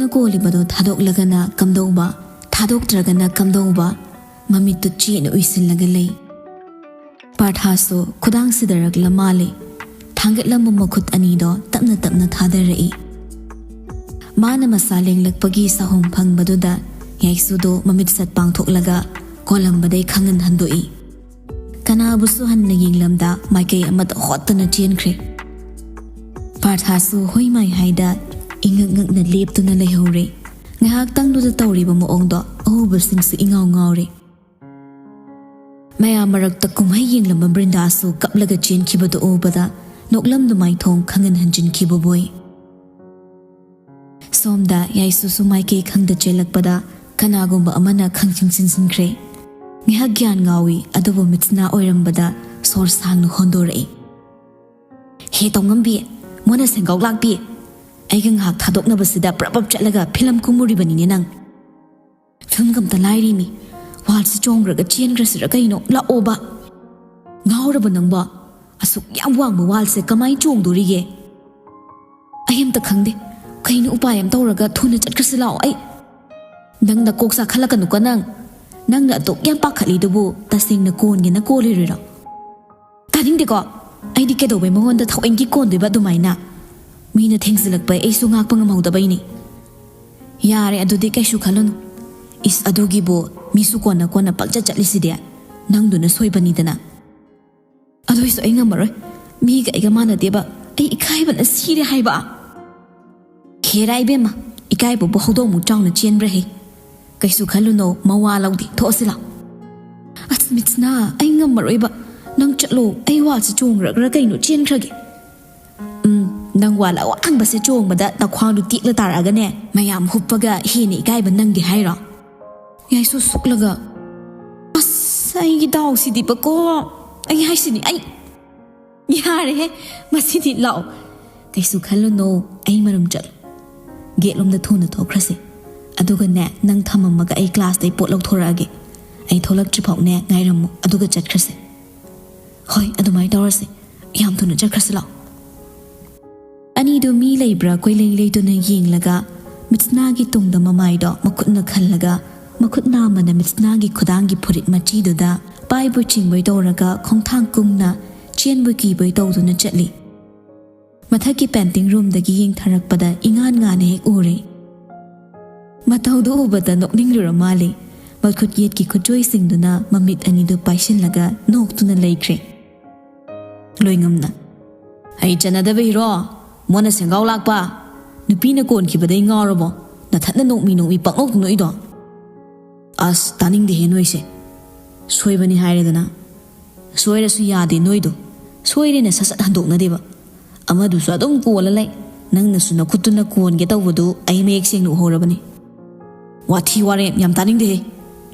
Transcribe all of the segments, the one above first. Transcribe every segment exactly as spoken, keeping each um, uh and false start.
ꯀꯣꯜꯂꯤꯕꯗꯨ ꯊꯥꯗꯣꯛꯂꯒꯅ ꯀꯝꯗꯧꯕ, ꯊꯥꯗꯣꯛꯇ꯭ꯔꯒꯅ ꯀꯝꯗꯧꯕ? ꯃꯃꯤꯠꯇꯨ ꯆꯦꯠꯅ ꯎꯏꯁꯤꯜꯂꯒ ꯂꯩ꯫ ꯄꯥꯔꯊꯥꯁꯨ ꯈꯨꯗꯥꯡ ꯁꯤꯗꯔꯛꯂ ꯃꯥꯜꯂꯦ꯫ ꯊꯥꯡꯒꯠꯂꯝꯕ ꯃꯈꯨꯠ ꯑꯅꯤꯗꯣ ꯇꯞꯅ ꯇꯞꯅ ꯊꯥꯗꯔꯛꯏ꯫ ꯃꯥꯅ ꯃꯁꯥ ꯂꯦꯡꯂꯛꯄꯒꯤ ꯁꯥꯍꯨꯝ ꯐꯪꯕꯗꯨꯗ ꯌꯥꯏꯁꯨꯗꯣ ꯃꯃꯤꯠ ꯁꯠ ꯄꯥꯡꯊꯣꯛꯂꯒ ꯀꯣꯜꯂꯝꯕꯗꯩ ꯈꯪꯍꯟ ꯍꯟꯗꯣꯛꯏ꯫ ꯀꯅꯥꯕꯨꯁꯨ ꯍꯟꯅ ꯌꯦꯡꯂꯝꯗ ꯃꯥꯏꯀꯩ ꯑꯃꯗ ꯍꯣꯠꯇꯅ ꯆꯦꯟꯈ꯭ꯔꯦ꯫ ꯄꯥꯔꯊꯥꯁꯨ ꯍꯣꯏ ꯃꯥꯏ ꯍꯥꯏꯗ ꯏꯉꯛ ꯉꯛꯅ ꯂꯦꯞꯇꯨꯅ ꯂꯩꯍꯧꯔꯦ꯫ ꯉꯥꯏꯍꯥꯛꯇꯪꯗꯨꯗ ꯇꯧꯔꯤꯕ ꯃꯑꯣꯡꯗꯣ ꯑꯎꯕꯁꯤꯡꯁꯨ ꯏꯉꯥꯎ ꯉꯥꯎꯔꯦ꯫ ꯃꯌꯥꯝ ꯃꯔꯛꯇ ꯀꯨꯝꯍꯩ ꯌꯦꯡꯂꯝꯕ ꯕ꯭ꯔꯤꯟꯗꯥꯁꯨ ꯀꯞꯂꯒ ꯆꯦꯟꯈꯤꯕꯗꯨ ꯎꯕꯗ ꯅꯣꯛꯂꯝꯗꯨ ꯃꯥꯏꯊꯣꯡ ꯈꯪꯍꯟ ꯍꯟꯖꯤꯟꯈꯤꯕꯕꯣꯏ꯫ ꯁꯣꯝꯗ ꯌꯥꯏꯁꯨꯁꯨ ꯃꯥꯏꯀꯩ ꯈꯪꯗ ꯆꯦꯜꯂꯛꯄꯗ ꯀꯅꯥꯒꯨꯝꯕ ꯑꯃꯅ ꯈꯪꯆꯤꯟ ꯆꯤꯟꯁꯤꯟꯈ꯭ꯔꯦ꯫ ꯉꯥꯏꯍꯥꯛ ꯒ꯭ꯌꯥꯟ ꯉꯥꯎꯏ, ꯑꯗꯨꯕꯨ ꯃꯤꯠꯁꯅꯥ ꯑꯣꯏꯔꯝꯕꯗ ꯁꯣꯔ ꯁꯥꯡꯅ ꯍꯣꯟꯗꯣꯔꯛꯏ꯫ "ꯍꯦ ꯇꯧꯉꯝꯕꯤ, ꯃꯣꯟꯅ ꯁꯦꯡꯒꯥꯎ ꯂꯥꯛꯄꯤ, ꯑꯩꯒ ꯉꯥꯏꯍꯥꯛ ꯊꯥꯗꯣꯛꯅꯕꯁꯤꯗ ꯄ꯭ꯔꯞ ꯄ꯭ꯔꯞ ꯆꯠꯂꯒ ꯐꯤꯂꯝ ꯀꯨꯝꯃꯨꯔꯤꯕꯅꯤꯅꯦ ꯅꯪ꯫ ꯐꯤꯂꯝꯒ ꯑꯝꯇ ꯂꯥꯏꯔꯤꯃꯤ, ꯋꯥꯜꯁꯤ ꯆꯣꯡꯈ꯭ꯔꯒ ꯆꯦꯟꯈ꯭ꯔꯁꯤꯔ ꯀꯩꯅꯣ? ꯂꯥꯛꯑꯣꯕ꯫ ꯉꯥꯎꯔꯕ ꯅꯪꯕꯣ? ꯑꯁꯨꯛ ꯌꯥꯝ ꯋꯥꯡꯕ ꯋꯥꯜꯁꯦ ꯀꯃꯥꯏꯅ ꯆꯣꯡꯗꯣꯔꯤꯒꯦ? ꯑꯩ ꯑꯝꯇ ꯈꯪꯗꯦ꯫ ꯀꯩꯅꯣ ꯎꯄꯥꯏ ꯑꯃ ꯇꯧꯔꯒ ꯊꯨꯅ ꯆꯠꯈ꯭ꯔꯁꯤ ꯂꯥꯛꯑꯣ꯫ ꯑꯩ ꯅꯪꯅ ꯀꯣꯛ ꯆꯥꯈꯠꯂꯛꯀꯅꯨꯀꯣ ꯅꯪ꯫ ꯅꯪꯅ ꯑꯗꯨꯛ ꯌꯥꯝ ꯄꯥꯈꯠꯂꯤꯗꯨꯕꯨ ꯇꯁꯦꯡꯅ ꯀꯣꯟꯒꯦꯅ ꯀꯣꯜꯂꯤꯔꯤꯔꯣ? ꯇꯥꯅꯤꯡꯗꯦꯀꯣ꯫ ꯑꯩꯗꯤ ꯀꯩꯗꯧꯕꯩ ꯃꯉꯣꯟꯗ ꯊꯑꯣꯏꯒꯤ ꯀꯣꯟꯗꯣꯏꯕ ꯑꯗꯨꯃꯥꯏꯅ? ꯃꯤꯅ ꯊꯦꯡꯖꯤꯜꯂꯛꯄ ꯑꯩꯁꯨ ꯉꯥꯛꯄ ꯉꯝꯍꯧꯗꯕꯩꯅꯤ꯫ ꯌꯥꯔꯦ, ꯑꯗꯨꯗꯤ ꯀꯩꯁꯨ ꯈꯜꯂꯨꯅꯨ꯫ ꯏꯁ, ꯑꯗꯨꯒꯤꯕꯨ ꯃꯤꯁꯨ ꯀꯣꯟꯅ ꯀꯣꯟꯅ ꯄꯪꯆꯠ ꯆꯠꯂꯤꯁꯤꯗꯤ꯫ ꯅꯪꯗꯨꯅ ꯁꯣꯏꯕꯅꯤꯗꯅ꯫ ꯑꯗꯨꯏꯁꯨ ꯑꯩ ꯉꯝꯃꯔꯣꯏ꯫ ꯃꯤꯒ ꯑꯩꯒ ꯃꯥꯟꯅꯗꯦꯕ꯫ ꯑꯩ ꯏꯀꯥꯏꯕꯅ ꯁꯤꯔꯦ ꯍꯥꯏꯕ꯫ ꯈꯦꯔꯥ ꯏꯕꯦꯝꯃ, ꯏꯀꯥꯏꯕꯕꯨ ꯍꯧꯗꯣꯡꯃꯨꯛ ꯆꯥꯎꯅ ꯆꯦꯟꯕ꯭ꯔꯥ ꯍꯦ? ꯀꯩꯁꯨ ꯈꯜꯂꯨꯅꯣ, ꯃꯋꯥ ꯂꯧꯗꯦ꯫ ꯊꯣꯛꯑꯁꯤ ꯂꯥꯎ꯫ ꯑꯁ ꯃꯤꯠꯁꯅꯥ, ꯑꯩ ꯉꯝꯃꯔꯣꯏꯕ꯫ ꯅꯪ ꯆꯠꯂꯣ, ꯑꯩ ꯋꯥꯜꯁꯦ ꯆꯣꯡꯈ꯭ꯔꯒ꯭ꯔꯥ ꯀꯩꯅꯣ ꯆꯦꯟꯈ꯭ꯔꯒꯦ꯫ ꯎꯝ, ꯅꯪ ꯋꯥꯜ ꯑꯋꯥꯡꯕꯁꯦ ꯆꯣꯡꯕꯗ ꯅꯈ꯭ꯋꯥꯡꯗꯨ ꯇꯦꯛꯂ ꯇꯥꯔꯛꯑꯒꯅꯦ, ꯃꯌꯥꯝ ꯍꯨꯞꯄꯒ ꯍꯦꯟꯅ ꯏꯀꯥꯏꯕ ꯅꯪꯗꯦ ꯍꯥꯏꯔꯣ? ꯌꯥꯏꯁꯨ ꯁꯨꯛꯂꯒ, ꯑꯁ, ꯑꯩꯒꯤ ꯗꯥꯎꯁꯤꯗꯤꯕꯀꯣ, ꯑꯩ ꯍꯥꯏꯁꯤꯅꯤ, ꯑꯩ, ꯌꯥꯔꯦꯍꯦ, ꯃꯁꯤꯗꯤ ꯂꯥꯛꯑꯣ꯫ ꯀꯩꯁꯨ ꯈꯜꯂꯨꯅꯣ, ꯑꯩ ꯃꯔꯝ ꯆꯠꯂꯨ꯫ ꯒꯦꯠꯂꯣꯝꯗ ꯊꯨꯅ ꯊꯣꯛꯈ꯭ꯔꯁꯦ꯫ ꯑꯗꯨꯒꯅꯦ, ꯅꯪ ꯊꯝꯃꯝꯃꯒ ꯑꯩ ꯀ꯭ꯂꯥꯁꯇꯩ ꯄꯣꯠ ꯂꯧꯊꯣꯔꯛꯑꯒꯦ꯫ ꯑꯩ ꯊꯣꯛꯂꯛꯇ꯭ꯔꯤ ꯐꯥꯎꯅꯦ ꯉꯥꯏꯔꯝꯃꯨ, ꯑꯗꯨꯒ ꯆꯠꯈ꯭ꯔꯁꯦ꯫ ꯍꯣꯏ, ꯑꯗꯨꯃꯥꯏꯅ ꯇꯧꯔꯁꯦ꯫ ꯌꯥꯝ ꯊꯨꯅ ꯆꯠꯈ꯭ꯔꯁꯤ ꯂꯥꯛꯑꯣ꯫ ꯑꯅꯤꯗꯨ ꯃꯤ ꯂꯩꯕ꯭ꯔꯥ ꯀꯣꯏꯂꯩ ꯂꯩꯇꯨꯅ ꯌꯦꯡꯂꯒ ꯃꯤꯠꯁꯅꯥꯒꯤ ꯇꯨꯡꯗ ꯃꯃꯥꯏꯗꯣ ꯃꯈꯨꯠꯅ ꯈꯜꯂꯒ, ꯃꯈꯨꯠ ꯅꯥꯝꯃꯅ ꯃꯤꯠꯁꯅꯥꯒꯤ ꯈꯨꯗꯥꯡꯒꯤ ꯐꯨꯔꯤꯠ ꯃꯆꯤꯗꯨꯗ ꯄꯥꯏꯕꯣꯏ ꯆꯤꯡꯕꯣꯏ ꯇꯧꯔꯒ, ꯈꯣꯡꯊꯥꯡ ꯀꯨꯡꯅ ꯆꯦꯟꯕꯣꯏ ꯀꯤꯕꯣꯏ ꯇꯧꯗꯨꯅ ꯆꯠꯂꯤ꯫ ꯃꯊꯛꯀꯤ painting roomꯗꯒꯤ ꯌꯦꯡꯊꯔꯛꯄꯗ ꯏꯉꯥꯟ ꯉꯥꯟꯅ ꯍꯦꯛ ꯎꯔꯦ꯫ ꯃꯇꯧꯗꯨ ꯎꯕꯗ ꯅꯣꯛꯅꯤꯡꯂꯨꯔ ꯃꯥꯜꯂꯦ꯫ ꯃꯈꯨꯠ ꯌꯦꯠꯀꯤ ꯈꯨꯠꯆꯣꯏꯁꯤꯡꯗꯨꯅ ꯃꯃꯤꯠ ꯑꯅꯤꯗꯨ ꯄꯥꯏꯁꯤꯜꯂꯒ ꯅꯣꯛꯇꯨꯅ ꯂꯩꯈ꯭ꯔꯦ꯫ ꯂꯣꯏꯉꯝꯅ, "ꯑꯩ ꯆꯠꯅꯗꯕ ꯍꯤꯔꯣ, ꯃꯣꯟꯅ ꯁꯦꯡꯒꯥꯎ ꯂꯥꯛꯄ, ꯅꯨꯄꯤꯅ ꯀꯣꯟꯈꯤꯕꯗꯩ ꯉꯥꯎꯔꯕꯣ? ꯅꯊꯠꯅ ꯅꯣꯛꯃꯤ ꯅꯣꯛꯃꯤ ꯄꯪꯅꯣꯛꯇ ꯅꯣꯛꯏꯗꯣ?" "ꯑꯁ, ꯇꯥꯅꯤꯡꯗꯦꯍꯦ ꯅꯣꯏꯁꯦ꯫ ꯁꯣꯏꯕꯅꯤ ꯍꯥꯏꯔꯦꯗꯅ꯫ ꯁꯣꯏꯔꯁꯨ ꯌꯥꯗꯦ ꯅꯣꯏꯗꯣ꯫ ꯁꯣꯏꯔꯦꯅ ꯁꯠ ꯁꯠ ꯍꯟꯗꯣꯛꯅꯗꯦꯕ꯫ ꯑꯃꯗꯨꯁꯨ ꯑꯗꯨꯝ ꯀꯣꯜꯂ ꯂꯩ꯫ ꯅꯪꯅꯁꯨ ꯅꯈꯨꯠꯇꯨꯅ ꯀꯣꯟꯒꯦ ꯇꯧꯕꯗꯨ ꯑꯩ ꯃꯌꯦꯛ ꯁꯦꯡꯅ ꯎꯍꯧꯔꯕꯅꯤ꯫ ꯋꯥꯊꯤ ꯋꯥꯔꯦꯝ ꯌꯥꯝ ꯇꯥꯅꯤꯡꯗꯦꯍꯦ꯫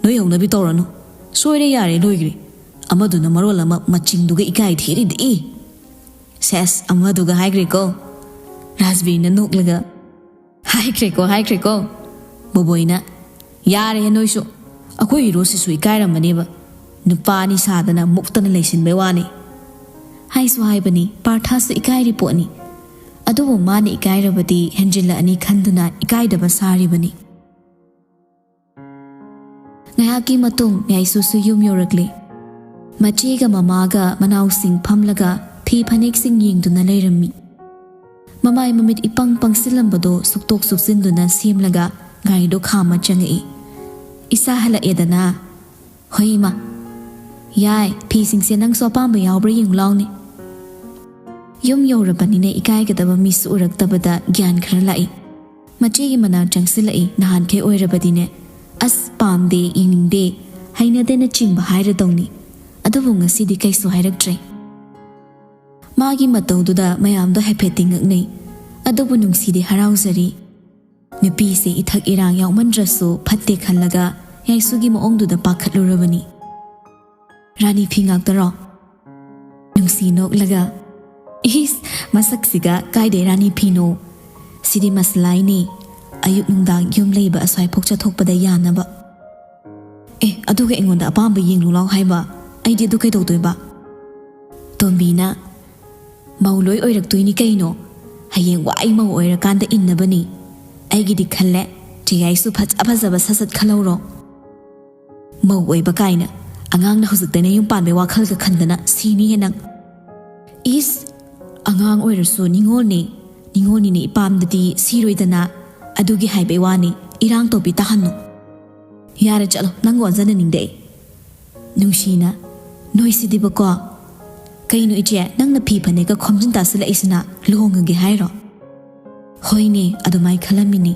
ꯅꯣꯏ ꯍꯧꯅꯕꯤ ꯇꯧꯔꯅꯨ꯫ ꯁꯣꯏꯔꯦ ꯌꯥꯔꯦ ꯂꯣꯏꯈ꯭ꯔꯦ꯫ ꯑꯃꯗꯨꯅ ꯃꯔꯣꯜ ꯑꯃ ꯃꯆꯤꯡꯗꯨꯒ ꯏꯀꯥꯏ ꯊꯤꯔꯤꯗꯤ ꯏ꯫ ꯁꯦꯁ, ꯑꯃꯗꯨꯒ ꯍꯥꯏꯈ꯭ꯔꯦꯀꯣ?" ꯔꯥꯖꯕꯤꯔꯅ ꯅꯣꯛꯂꯒ, "ꯍꯥꯏꯈ꯭ꯔꯦꯀꯣ, ꯍꯥꯏꯈ꯭ꯔꯦꯀꯣ?" ꯕꯣꯕꯣꯏꯅ, "ꯌꯥꯔꯦꯍꯦ ꯅꯣꯏꯁꯨ꯫ ꯑꯩꯈꯣꯏ ꯍꯤꯔꯣꯁꯤꯁꯨ ꯏꯀꯥꯏꯔꯝꯃꯅꯦꯕ꯫ ꯅꯨꯄꯥꯅꯤ ꯁꯥꯗꯅ ꯃꯨꯛꯇꯅ ꯂꯩꯁꯤꯟꯕꯩ ꯋꯥꯅꯤ꯫" ꯍꯥꯏꯁꯨ ꯍꯥꯏꯕꯅꯤ, ꯄꯥꯔꯊꯥꯁꯨ ꯏꯀꯥꯏꯔꯤ ꯄꯣꯠꯅꯤ꯫ ꯑꯗꯨꯕꯨ ꯃꯥꯅ ꯏꯀꯥꯏꯔꯕꯗꯤ ꯍꯦꯟꯖꯤꯜꯂꯛꯑꯅꯤ ꯈꯟꯗꯨꯅ ꯏꯀꯥꯏꯗꯕ ꯁꯥꯔꯤꯕꯅꯤ꯫ ꯉꯥꯏꯍꯥꯛꯀꯤ ꯃꯇꯨꯡ ꯌꯥꯏꯁꯨꯁꯨ ꯌꯨꯝ ꯌꯧꯔꯛꯂꯦ꯫ ꯃꯆꯦꯒ ꯃꯃꯥꯒ ꯃꯅꯥꯎꯁꯤꯡ ꯐꯝꯂꯒ ꯐꯤ ꯐꯅꯦꯛꯁꯤꯡ ꯌꯦꯡꯗꯨꯅ ꯂꯩꯔꯝꯃꯤ꯫ ꯃꯃꯥꯏ ꯃꯃꯤꯠ ꯏꯄꯪ ꯄꯪꯁꯤꯜꯂꯝꯕꯗꯣ ꯁꯨꯛꯇꯣꯛ ꯁꯨꯛꯆꯤꯟꯗꯨꯅ ꯁꯦꯝꯂꯒ ꯒꯥꯔꯤꯗꯣ ꯈꯥꯝꯃ ꯆꯪꯉꯛꯏ꯫ "ꯏꯆꯥ ꯍꯜꯂꯛꯑꯦꯗꯅ?" "ꯍꯣꯏ ꯏꯃꯥ꯫" "ꯌꯥꯏ, ꯐꯤꯁꯤꯡꯁꯦ ꯅꯪꯁꯨ ꯑꯄꯥꯝꯕ ꯌꯥꯎꯕ꯭ꯔꯥ ꯌꯦꯡꯉꯨ ꯂꯥꯎꯅꯦ꯫" ꯌꯨꯝ ꯌꯧꯔꯕꯅꯤꯅ ꯏꯀꯥꯏꯒꯗꯕ ꯃꯤꯁꯨ ꯎꯔꯛꯇꯕꯗ ꯒ꯭ꯌꯥꯟ ꯈꯔ ꯂꯥꯛꯏ꯫ ꯃꯆꯦꯒꯤ ꯃꯅꯥꯛ ꯆꯪꯁꯤꯜꯂꯛꯏ꯫ ꯅꯍꯥꯟꯈꯩ ꯑꯣꯏꯔꯕꯗꯤꯅꯦ, "ꯑꯁ, ꯄꯥꯝꯗꯦ, ꯌꯦꯡꯅꯤꯡꯗꯦ, ꯍꯩꯅꯗꯦꯅꯆꯤꯡꯕ" ꯍꯥꯏꯔꯗꯧꯅꯤ꯫ ꯑꯗꯨꯕꯨ ꯉꯁꯤꯗꯤ ꯀꯩꯁꯨ ꯍꯥꯏꯔꯛꯇ꯭ꯔꯦ꯫ ꯃꯥꯒꯤ ꯃꯇꯧꯗꯨꯗ ꯃꯌꯥꯝꯗꯣ ꯍꯥꯏꯐꯦꯠꯇꯤ ꯉꯛꯅꯩ꯫ ꯑꯗꯨꯕꯨ ꯅꯨꯡꯁꯤꯗꯤ ꯍꯔꯥꯎꯖꯔꯤ꯫ ꯅꯨꯄꯤꯁꯦ ꯏꯊꯛ ꯏꯔꯥꯡ ꯌꯥꯎꯃꯟꯗ꯭ꯔꯁꯨ ꯐꯠꯇꯦ ꯈꯜꯂꯒ ꯌꯥꯏꯁꯨꯒꯤ ꯃꯑꯣꯡꯗꯨꯗ ꯄꯥꯈꯠꯂꯨꯔꯕꯅꯤ꯫ "ꯔꯥꯅꯤ ꯐꯤ ꯉꯥꯛꯇꯔꯣ?" ꯅꯨꯡꯁꯤ ꯅꯣꯛꯂꯒ, "ꯏꯁ, ꯃꯁꯛꯁꯤꯒ ꯀꯥꯏꯗꯩ ꯔꯥꯅꯤ ꯐꯤꯅꯣ? ꯁꯤꯗꯤ ꯃꯁꯂꯥꯏꯅꯤ, ꯑꯌꯨꯛ ꯅꯨꯡꯗꯥꯡ ꯌꯨꯝ ꯂꯩꯕ ꯑꯁ꯭ꯋꯥꯏꯐꯥꯎ ꯆꯠꯊꯣꯛꯄꯗ ꯌꯥꯅꯕ꯫" "ꯑꯦ, ꯑꯗꯨꯒ ꯑꯩꯉꯣꯟꯗ ꯑꯄꯥꯝꯕ ꯌꯦꯡꯂꯨ ꯂꯥꯎ ꯍꯥꯏꯕ? ꯑꯩꯗꯤ ꯑꯗꯨ ꯀꯩꯗꯧꯗꯣꯏꯕ?" ꯇꯣꯝꯕꯤꯅ, "ꯃꯧ ꯂꯣꯏ ꯑꯣꯏꯔꯛꯇꯣꯏꯅꯤ ꯀꯩꯅꯣ, ꯍꯌꯦꯡ ꯋꯥꯏ ꯃꯧ ꯑꯣꯏꯔꯀꯥꯟꯗ ꯏꯟꯅꯕꯅꯤ꯫ ꯑꯩꯒꯤꯗꯤ ꯈꯜꯂꯦ, ꯆꯦ ꯌꯥꯏꯁꯨ ꯐꯖ ꯐꯖꯕ ꯁꯠ ꯁꯠ ꯈꯜꯍꯧꯔꯣ꯫ ꯃꯧ ꯑꯣꯏꯕ ꯀꯥꯏꯅ, ꯑꯉꯥꯡꯅ ꯍꯧꯖꯤꯛꯇꯩꯅ ꯌꯨꯝ ꯄꯥꯟꯕꯩ ꯋꯥꯈꯜꯒ ꯈꯟꯗꯅ ꯁꯤꯅꯤꯍꯦ ꯅꯪ꯫ ꯏꯁ, ꯑꯉꯥꯡ ꯑꯣꯏꯔꯁꯨ ꯅꯤꯉꯣꯜꯅꯦ, ꯅꯤꯉꯣꯜꯅꯤꯅꯦ ꯏꯄꯥꯝꯗꯗꯤ ꯁꯤꯔꯣꯏꯗꯅ, ꯑꯗꯨꯒꯤ ꯍꯥꯏꯕꯩ ꯋꯥꯅꯤ, ꯏꯔꯥꯡ ꯇꯧꯕꯤ ꯇꯥꯍꯟꯅꯨ꯫ ꯌꯥꯔꯦ ꯆꯠꯂꯣ, ꯅꯪꯒ ꯑꯣꯟꯖꯟꯅꯅꯤꯡꯗꯦ ꯑꯩ꯫ ꯅꯨꯡꯁꯤꯅ, ꯅꯣꯏꯁꯤꯗꯤꯕꯀꯣ꯫ ꯀꯩꯅꯣ ꯏꯆꯦ, ꯅꯪꯅ ꯐꯤ ꯐꯅꯦꯛꯀ ꯈꯣꯝꯖꯤꯟ ꯇꯥꯁꯤꯜꯂꯛꯏꯁꯤꯅ ꯂꯨꯍꯣꯡꯉꯒꯦ ꯍꯥꯏꯔꯣ? ꯍꯣꯏꯅꯦ, ꯑꯗꯨꯃꯥꯏ ꯈꯜꯂꯝꯃꯤꯅꯤ꯫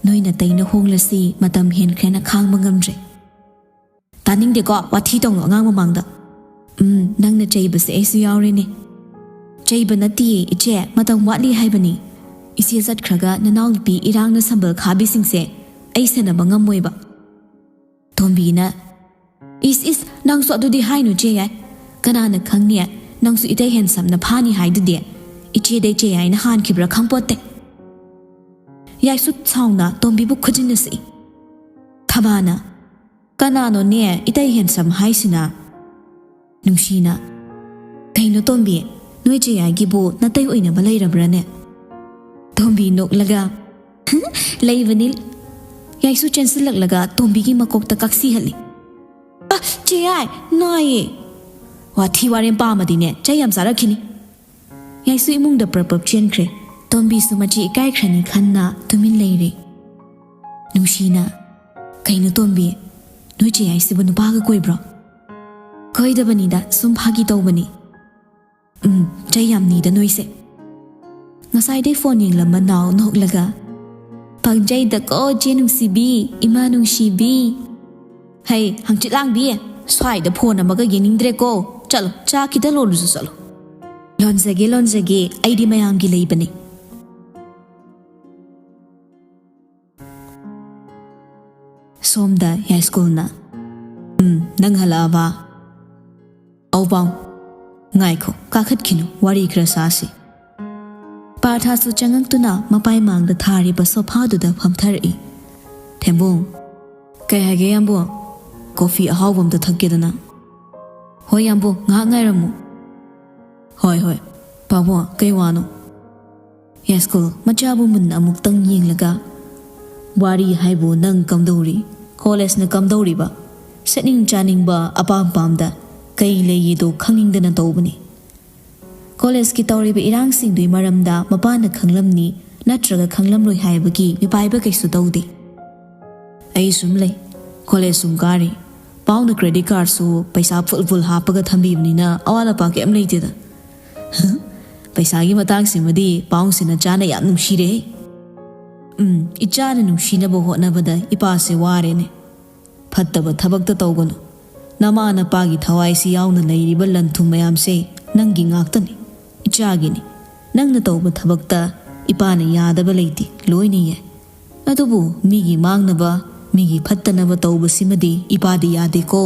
ꯅꯣꯏ ꯅꯇꯩꯅ ꯍꯣꯡꯂꯁꯤ, ꯃꯇꯝ ꯍꯦꯟꯈ꯭ꯔꯦꯅ ꯈꯥꯡꯕ ꯉꯝꯗ꯭ꯔꯦ꯫ ꯇꯥꯅꯤꯡꯗꯦꯀꯣ, ꯋꯥꯊꯤ ꯇꯧꯅꯨ ꯑꯉꯥꯡ ꯃꯃꯥꯡꯗ꯫ ꯎꯝ, ꯅꯪꯅ ꯆꯩꯕꯁꯦ ꯑꯩꯁꯨ ꯌꯥꯎꯔꯦꯅꯦ꯫ ꯆꯩꯕ ꯅꯠꯇꯤꯌꯦ ꯏꯆꯦ, ꯃꯇꯝ ꯋꯥꯠꯂꯤ ꯍꯥꯏꯕꯅꯤ꯫ ꯏꯆꯦ ꯆꯠꯈ꯭ꯔꯒ ꯅꯅꯥꯎꯅꯨꯄꯤ ꯏꯔꯥꯡꯅ ꯁꯝꯕꯜ ꯈꯥꯕꯤꯁꯤꯡꯁꯦ ꯑꯩ ꯁꯦꯟꯅꯕ ꯉꯝꯃꯣꯏꯕ꯫ ꯇꯣꯝꯕꯤꯅ, "ꯏꯁ ꯏꯁ, ꯅꯪꯁꯨ ꯑꯗꯨꯗꯤ ꯍꯥꯏꯅꯨ ꯆꯦ ꯌꯥꯏ꯫ ꯀꯅꯥꯅ ꯈꯪꯅꯤ, ꯅꯪꯁꯨ ꯏꯇꯩ ꯍꯦꯟꯁꯝꯅ ꯐꯥꯅꯤ ꯍꯥꯏꯗꯨꯗꯤ꯫ ꯏꯆꯦꯗꯩ ꯆꯦ ꯌꯥꯏꯅ ꯍꯥꯟꯈꯤꯕ꯭ꯔꯥ ꯈꯪꯄꯣꯠꯇꯦ꯫" ꯌꯥꯏꯁꯨ ꯁꯥꯎꯅ ꯇꯣꯝꯕꯤꯕꯨ ꯈꯨꯖꯤꯟꯅ ꯁꯛꯏ꯫ ꯊꯕꯥꯅ, "ꯀꯅꯥꯅꯣꯅꯦ ꯏꯇꯩ ꯍꯦꯟꯁꯝ ꯍꯥꯏꯁꯤꯅ?" ꯅꯨꯡꯁꯤꯅ, "ꯀꯩꯅꯣ ꯇꯣꯝꯕꯤ, ꯅꯣꯏ ꯆꯦ ꯌꯥꯏꯒꯤꯕꯨ ꯅꯇꯩ ꯑꯣꯏꯅꯕ ꯂꯩꯔꯕ꯭ꯔꯥꯅꯦ?" ꯇꯣꯝꯕꯤ ꯅꯣꯛꯂꯒ, "ꯂꯩꯕꯅꯤ꯫" ꯌꯥꯏꯁꯨ ꯆꯦꯟꯁꯤꯜꯂꯛꯂꯒ ꯇꯣꯝꯕꯤꯒꯤ ꯃꯀꯣꯛꯇ ꯀꯛꯁꯤꯍꯠꯂꯤ꯫ "ꯑ, ꯆꯦ ꯌꯥꯏ, ꯅꯥꯏꯌꯦ꯫" "ꯋꯥꯊꯤ ꯋꯥꯔꯦꯝ ꯄꯥꯝꯃꯗꯤꯅꯦ, ꯆꯩ ꯌꯥꯝ ꯆꯥꯔꯛꯈꯤꯅꯤ꯫" ꯌꯥꯏꯁꯨ ꯏꯃꯨꯡꯗ ꯄ꯭ꯔꯞ ꯄ꯭ꯔꯞ ꯆꯦꯟꯈ꯭ꯔꯦ꯫ ꯇꯣꯝꯕꯤꯁꯨ ꯃꯆꯦ ꯏꯀꯥꯏꯈ꯭ꯔꯅꯤ ꯈꯟꯅ ꯇꯨꯃꯤꯟ ꯂꯩꯔꯦ꯫ ꯅꯨꯡꯁꯤꯅ, "ꯀꯩꯅꯣ ꯇꯣꯝꯕꯤ, ꯅꯣꯏ ꯆꯦ ꯌꯥꯏꯁꯤꯕꯨ ꯅꯨꯄꯥꯒ ꯀꯣꯏꯕ꯭ꯔꯣ?" "ꯀꯣꯏꯗꯕꯅꯤꯗ, ꯁꯨꯝ ꯐꯥꯒꯤ ꯇꯧꯕꯅꯤ꯫" "ꯎꯝ, ꯆꯩ ꯌꯥꯝ ꯅꯤꯗ ꯅꯣꯏꯁꯦ꯫" ꯉꯁꯥꯏꯗꯩ ꯐꯣꯟ ꯌꯦꯡꯂꯝꯕ ꯅꯥꯎ ꯅꯣꯛꯂꯒ, "ꯄꯪꯖꯩꯗꯀꯣ ꯆꯦ ꯅꯨꯡꯁꯤꯕꯤ, ꯏꯃꯥ ꯅꯨꯡꯁꯤꯕꯤ꯫ ꯍꯩ, ꯍꯪꯆꯤꯠ ꯂꯥꯡꯕꯤ, ꯁ꯭ꯋꯥꯏꯗ ꯐꯣꯟ ꯑꯃꯒ ꯌꯦꯡꯅꯤꯡꯗ꯭ꯔꯦꯀꯣ꯫ ꯆꯠꯂꯣ, ꯆꯥ ꯈꯤꯇ ꯂꯣꯜꯂꯨꯁꯨ ꯆꯠꯂꯣ꯫" "ꯂꯣꯟꯖꯒꯦ, ꯂꯣꯟꯖꯒꯦ, ꯑꯩꯗꯤ ꯃꯌꯥꯝꯒꯤ ꯂꯩꯕꯅꯦ꯫" ꯁꯣꯝꯗ ꯌꯥꯏꯁ꯭ꯀꯨꯜꯅ, "ꯎꯝ, ꯅꯪ ꯍꯜꯂꯛꯑꯕ?" "ꯑꯧ ꯄꯥꯎ, ꯉꯥꯏꯈꯣ, ꯀꯥꯈꯠꯈꯤꯅꯨ, ꯋꯥꯔꯤ ꯈꯔ ꯁꯥꯁꯤ꯫" ꯄꯥꯔꯊꯁꯨ ꯆꯪꯉꯛꯇꯨꯅ ꯃꯄꯥꯏ ꯃꯥꯡꯗ ꯊꯥꯔꯤꯕ ꯁꯣꯐꯥꯗꯨꯗ ꯐꯝꯊꯔꯛꯏ꯫ "ꯊꯦꯝꯕꯨꯡ, ꯀꯩ ꯍꯥꯏꯒꯦ ꯌꯥꯝꯕꯨꯡ? ꯀꯣꯐꯤ ꯑꯍꯥꯎꯕ ꯑꯝꯇ ꯊꯛꯀꯦꯗꯅ꯫" "ꯍꯣꯏ ꯌꯥꯝꯕꯨꯡ, ꯉꯥꯏꯍꯥꯛ ꯉꯥꯏꯔꯝꯃꯨ꯫" "ꯍꯣꯏ, ꯍꯣꯏ꯫ ꯄꯥꯕꯨꯡ, ꯀꯩ ꯋꯥꯅꯣ?" ꯌꯥꯏꯁ꯭ꯀꯨꯜ ꯃꯆꯥꯕꯨ ꯃꯨꯟꯅ ꯑꯃꯨꯛꯇꯪ ꯌꯦꯡꯂꯒ, "ꯋꯥꯔꯤ ꯍꯥꯏꯕꯨ ꯅꯪ ꯀꯝꯗꯧꯔꯤ? ꯀꯣꯂꯦꯖꯅ ꯀꯝꯗꯧꯔꯤꯕ? ꯁꯦꯠꯅꯤꯡ ꯆꯥꯅꯤꯡꯕ ꯑꯄꯥꯝ ꯄꯥꯝꯗ ꯀꯩ ꯂꯩꯌꯦꯗꯣ ꯈꯪꯅꯤꯡꯗꯅ ꯇꯧꯕꯅꯤ꯫ ꯀꯣꯂꯦꯖꯀꯤ ꯇꯧꯔꯤꯕ ꯏꯔꯥꯡꯁꯤꯡꯗꯨꯒꯤ ꯃꯔꯝꯗ ꯃꯄꯥꯅ ꯈꯪꯂꯝꯅꯤ ꯅꯠꯇ꯭ꯔꯒ ꯈꯪꯂꯝꯂꯣꯏ ꯍꯥꯏꯕꯒꯤ ꯃꯤꯄꯥꯏꯕ ꯀꯩꯁꯨ ꯇꯧꯗꯦ꯫ ꯑꯩ ꯁꯨꯝ ꯂꯩ, ꯀꯣꯂꯦꯖ ꯁꯨꯝ ꯀꯥꯔꯤ꯫ ꯄꯥꯎꯅ ꯀ꯭ꯔꯦꯗꯤꯠ ꯀꯥꯔꯗꯁꯨ ꯄꯩꯁꯥ ꯐꯨꯜ ꯐꯨꯜ ꯍꯥꯞꯄꯒ ꯊꯝꯕꯤꯕꯅꯤꯅ ꯑꯋꯥꯠ ꯑꯄꯥ ꯀꯩꯝ ꯂꯩꯇꯦꯗ꯫ ꯄꯩꯁꯥꯒꯤ ꯃꯇꯥꯡꯁꯤꯃꯗꯤ ꯄꯥꯎꯁꯤꯅ ꯆꯥꯅ ꯌꯥꯝ ꯅꯨꯡꯁꯤꯔꯦ꯫ ꯎꯝ, ꯏꯆꯥꯅ ꯅꯨꯡꯁꯤꯅꯕ ꯍꯣꯠꯅꯕꯗ ꯏꯄꯥꯁꯦ ꯋꯥꯔꯦꯅꯦ꯫ ꯐꯠꯇꯕ ꯊꯕꯛꯇ ꯇꯧꯒꯅꯨ꯫ ꯅꯃꯥ ꯅꯄꯥꯒꯤ ꯊꯋꯥꯏꯁꯤ ꯌꯥꯎꯅ ꯂꯩꯔꯤꯕ ꯂꯟ ꯊꯨꯝ ꯃꯌꯥꯝꯁꯦ ꯅꯪꯒꯤ ꯉꯥꯛꯇꯅꯤ, ꯏꯆꯥꯒꯤꯅꯤ꯫ ꯅꯪꯅ ꯇꯧꯕ ꯊꯕꯛꯇ ꯏꯄꯥꯅ ꯌꯥꯗꯕ ꯂꯩꯇꯦ, ꯂꯣꯏꯅ ꯌꯥꯏ꯫ ꯑꯗꯨꯕꯨ ꯃꯤꯒꯤ ꯃꯥꯡꯅꯕ, ꯃꯤꯒꯤ ꯐꯠꯇꯅꯕ ꯇꯧꯕꯁꯤꯃꯗꯤ ꯏꯄꯥꯗꯤ ꯌꯥꯗꯦꯀꯣ꯫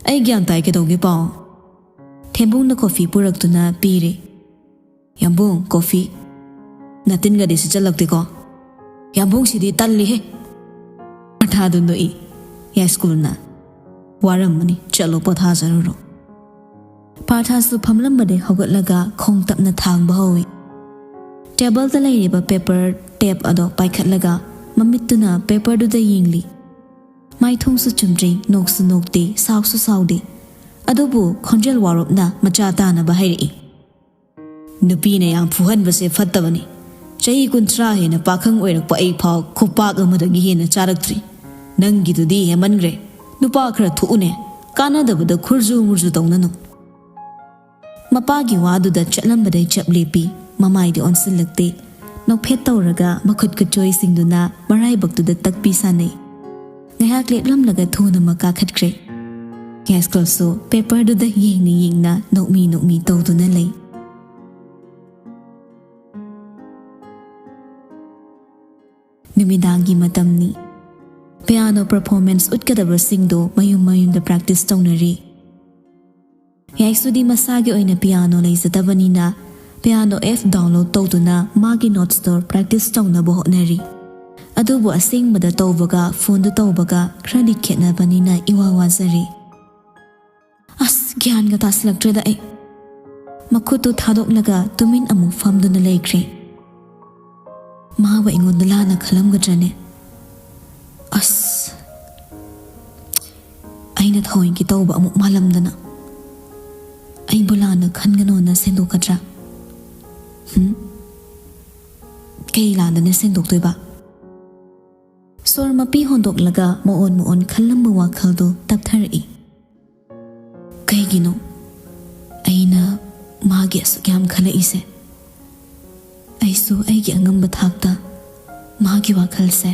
ꯑꯩ ꯒ꯭ꯌꯥꯟ ꯇꯥꯏ, ꯀꯩꯗꯧꯒꯦ ꯄꯥꯎ?" ꯊꯦꯝꯕꯨꯡꯅ ꯀꯣꯐꯤ ꯄꯨꯔꯛꯇꯨꯅ ꯄꯤꯔꯦ꯫ "ꯌꯥꯝꯕꯨꯡ, ꯀꯣꯐꯤ꯫ ꯅꯇꯤꯟꯒꯗꯤ ꯁꯤꯠꯆꯜꯂꯛꯇꯦꯀꯣ꯫ ꯌꯥꯝꯕꯨꯡꯁꯤꯗꯤ ꯇꯜꯂꯤꯍꯦ꯫" ꯄꯥꯔꯊꯥꯗꯨ ꯅꯣꯛꯏ꯫ ꯌꯥꯏꯁ꯭ꯀꯨꯜꯅ, "ꯋꯥꯔꯝꯃꯅꯤ, ꯆꯠꯂꯣ ꯄꯣꯊꯥꯖꯔꯨꯔꯣ꯫" ꯄꯥꯔꯊꯥꯁꯨ ꯐꯝꯂꯝꯕꯗꯩ ꯍꯧꯒꯠꯂꯒ ꯈꯣꯡ ꯇꯞꯅ ꯊꯥꯡꯕ ꯍꯧꯏ꯫ ꯇꯦꯕꯜꯗ ꯂꯩꯔꯤꯕ ꯄꯦꯄꯔ ꯇꯦꯞ ꯑꯗꯣ ꯄꯥꯏꯈꯠꯂꯒ ꯃꯃꯤꯠꯇꯨꯅ ꯄꯦꯄꯔꯗꯨꯗ ꯌꯦꯡꯂꯤ꯫ ꯃꯥꯏꯊꯣꯡꯁꯨ ꯆꯨꯝꯗ꯭ꯔꯤ, ꯅꯣꯛꯁꯨ ꯅꯣꯛꯇꯦ, ꯁꯥꯎꯁꯨ ꯁꯥꯎꯗꯦ꯫ ꯑꯗꯨꯕꯨ ꯈꯣꯟꯖꯦꯜ ꯋꯥꯔꯣꯞꯅ ꯃꯆꯥ ꯇꯥꯅꯕ ꯍꯥꯏꯔꯛꯏ꯫ "ꯅꯨꯄꯤꯅ ꯌꯥꯝ ꯐꯨꯍꯟꯕꯁꯦ ꯐꯠꯇꯕꯅꯤ꯫ ꯆꯍꯤ ꯀꯨꯟꯊ꯭ꯔꯥ ꯍꯦꯟꯅ ꯄꯥꯈꯪ ꯑꯣꯏꯔꯛꯄ ꯑꯩ ꯐꯥꯎ ꯈꯨꯄꯥꯛ ꯑꯃꯗꯒꯤ ꯍꯦꯟꯅ ꯆꯥꯔꯛꯇ꯭ꯔꯤ꯫ ꯅꯪꯒꯤꯗꯨꯗꯤ ꯍꯦꯟꯃꯟꯈ꯭ꯔꯦ꯫ ꯅꯨꯄꯥ ꯈꯔ ꯊꯣꯛꯎꯅꯦ, ꯀꯥꯟꯅꯗꯕꯗ ꯈꯨꯔꯖꯨ ꯃꯨꯔꯖꯨ ꯇꯧꯅꯅꯨ꯫" ꯃꯄꯥꯒꯤ ꯋꯥꯗꯨꯗ ꯆꯠꯂꯝꯕꯗꯩ ꯆꯞ ꯂꯦꯞꯄꯤ, ꯃꯃꯥꯏꯗꯤ ꯑꯣꯟꯁꯤꯜꯂꯛꯇꯦ꯫ ꯅꯣꯛꯐꯦꯠ ꯇꯧꯔꯒ ꯃꯈꯨꯠ ꯈꯨꯠꯆꯣꯏꯁꯤꯡꯗꯨꯅ ꯃꯔꯥꯏꯕꯛꯇꯨꯗ ꯇꯛꯄꯤ ꯁꯥꯟꯅꯩ꯫ ꯉꯥꯏꯍꯥꯛ ꯂꯦꯞꯂꯝꯂꯒ ꯊꯨꯅꯃꯛ ꯀꯥꯈꯠꯈ꯭ꯔꯦ꯫ ꯌꯥꯏꯁ꯭ꯀꯨꯜꯁꯨ ꯄꯦꯄꯔꯗꯨꯗ ꯌꯦꯡꯅ ꯌꯦꯡꯅ ꯅꯣꯛꯃꯤ ꯅꯣꯛꯃꯤ ꯇꯧꯗꯨꯅ ꯂꯩ꯫ ꯅꯨꯃꯤꯗꯥꯡꯒꯤ ꯃꯇꯝꯅꯤ꯫ ꯄꯤꯌꯥꯅꯣ ꯄꯔꯐꯣꯔꯃꯦꯟꯁ ꯎꯠꯀꯗꯕꯁꯤꯡꯗꯣ ꯃꯌꯨꯝ ꯃꯌꯨꯝꯗ ꯄ꯭ꯔꯦꯛꯇꯤꯁ ꯇꯧꯅꯔꯤ꯫ ꯌꯥꯏꯁꯨꯗꯤ ꯃꯁꯥꯒꯤ ꯑꯣꯏꯅ ꯄꯤꯌꯥꯅꯣ ꯂꯩꯖꯗꯕꯅꯤꯅ ꯄꯤꯌꯥꯅꯣ ꯑꯦꯞ ꯗꯥꯎꯟꯂꯣꯗ ꯇꯧꯗꯨꯅ ꯃꯥꯒꯤ ꯅꯣꯠꯁꯇꯣ ꯄ꯭ꯔꯦꯛꯇꯤꯁ ꯇꯧꯅꯕ ꯍꯣꯠꯅꯔꯤ꯫ ꯑꯗꯨꯕꯨ ꯑꯁꯦꯡꯕꯗ ꯇꯧꯕꯒ ꯐꯣꯟꯗ ꯇꯧꯕꯒ ꯈꯔꯗꯤ ꯈꯦꯠꯅꯕꯅꯤꯅ ꯏꯋꯥ ꯋꯥꯖꯔꯤ꯫ ꯑꯁ, ꯒ꯭ꯌꯥꯟꯒ ꯇꯥꯁꯤꯜꯂꯛꯇ꯭ꯔꯦꯗ ꯑꯩ꯫ ꯃꯈꯨꯠꯇꯨ ꯊꯥꯗꯣꯛꯂꯒ ꯇꯨꯃꯤꯟ ꯑꯃꯨꯛ ꯐꯝꯗꯨꯅ ꯂꯩꯈ꯭ꯔꯦ꯫ ꯃꯥꯕꯨ ꯑꯩꯉꯣꯟꯗ ꯂꯥꯟꯅ ꯈꯜꯂꯝꯒꯗ꯭ꯔꯅꯦ? ꯑꯁ, ꯑꯩꯅ ꯊꯑꯣꯏꯒꯤ ꯇꯧꯕ ꯑꯃꯨꯛ ꯃꯥꯜꯂꯝꯗꯅ ꯑꯩꯕꯨ ꯂꯥꯟꯅ ꯈꯟꯒꯅꯣꯅ ꯁꯦꯡꯗꯣꯛꯀꯗ꯭ꯔꯥ? ꯍꯨꯝ? ꯀꯩ ꯂꯥꯟꯗꯅ ꯁꯦꯡꯗꯣꯛꯇꯣꯏꯕ? ꯁꯣꯔ ꯃꯄꯤ ꯍꯣꯟꯗꯣꯛꯂꯒ ꯃꯑꯣꯟ ꯃꯑꯣꯟ ꯈꯜꯂꯝꯕ ꯋꯥꯈꯜꯗꯨ ꯇꯞꯊꯔꯛꯏ꯫ ꯀꯩꯒꯤꯅꯣ ꯑꯩꯅ ꯃꯥꯒꯤ ꯑꯁꯨꯛ ꯌꯥꯝ ꯈꯜꯂꯛꯏꯁꯦ? ꯑꯩꯁꯨ ꯑꯩꯒꯤ ꯑꯉꯝꯕ ꯊꯥꯛꯇ ꯃꯥꯒꯤ ꯋꯥꯈꯜꯁꯦ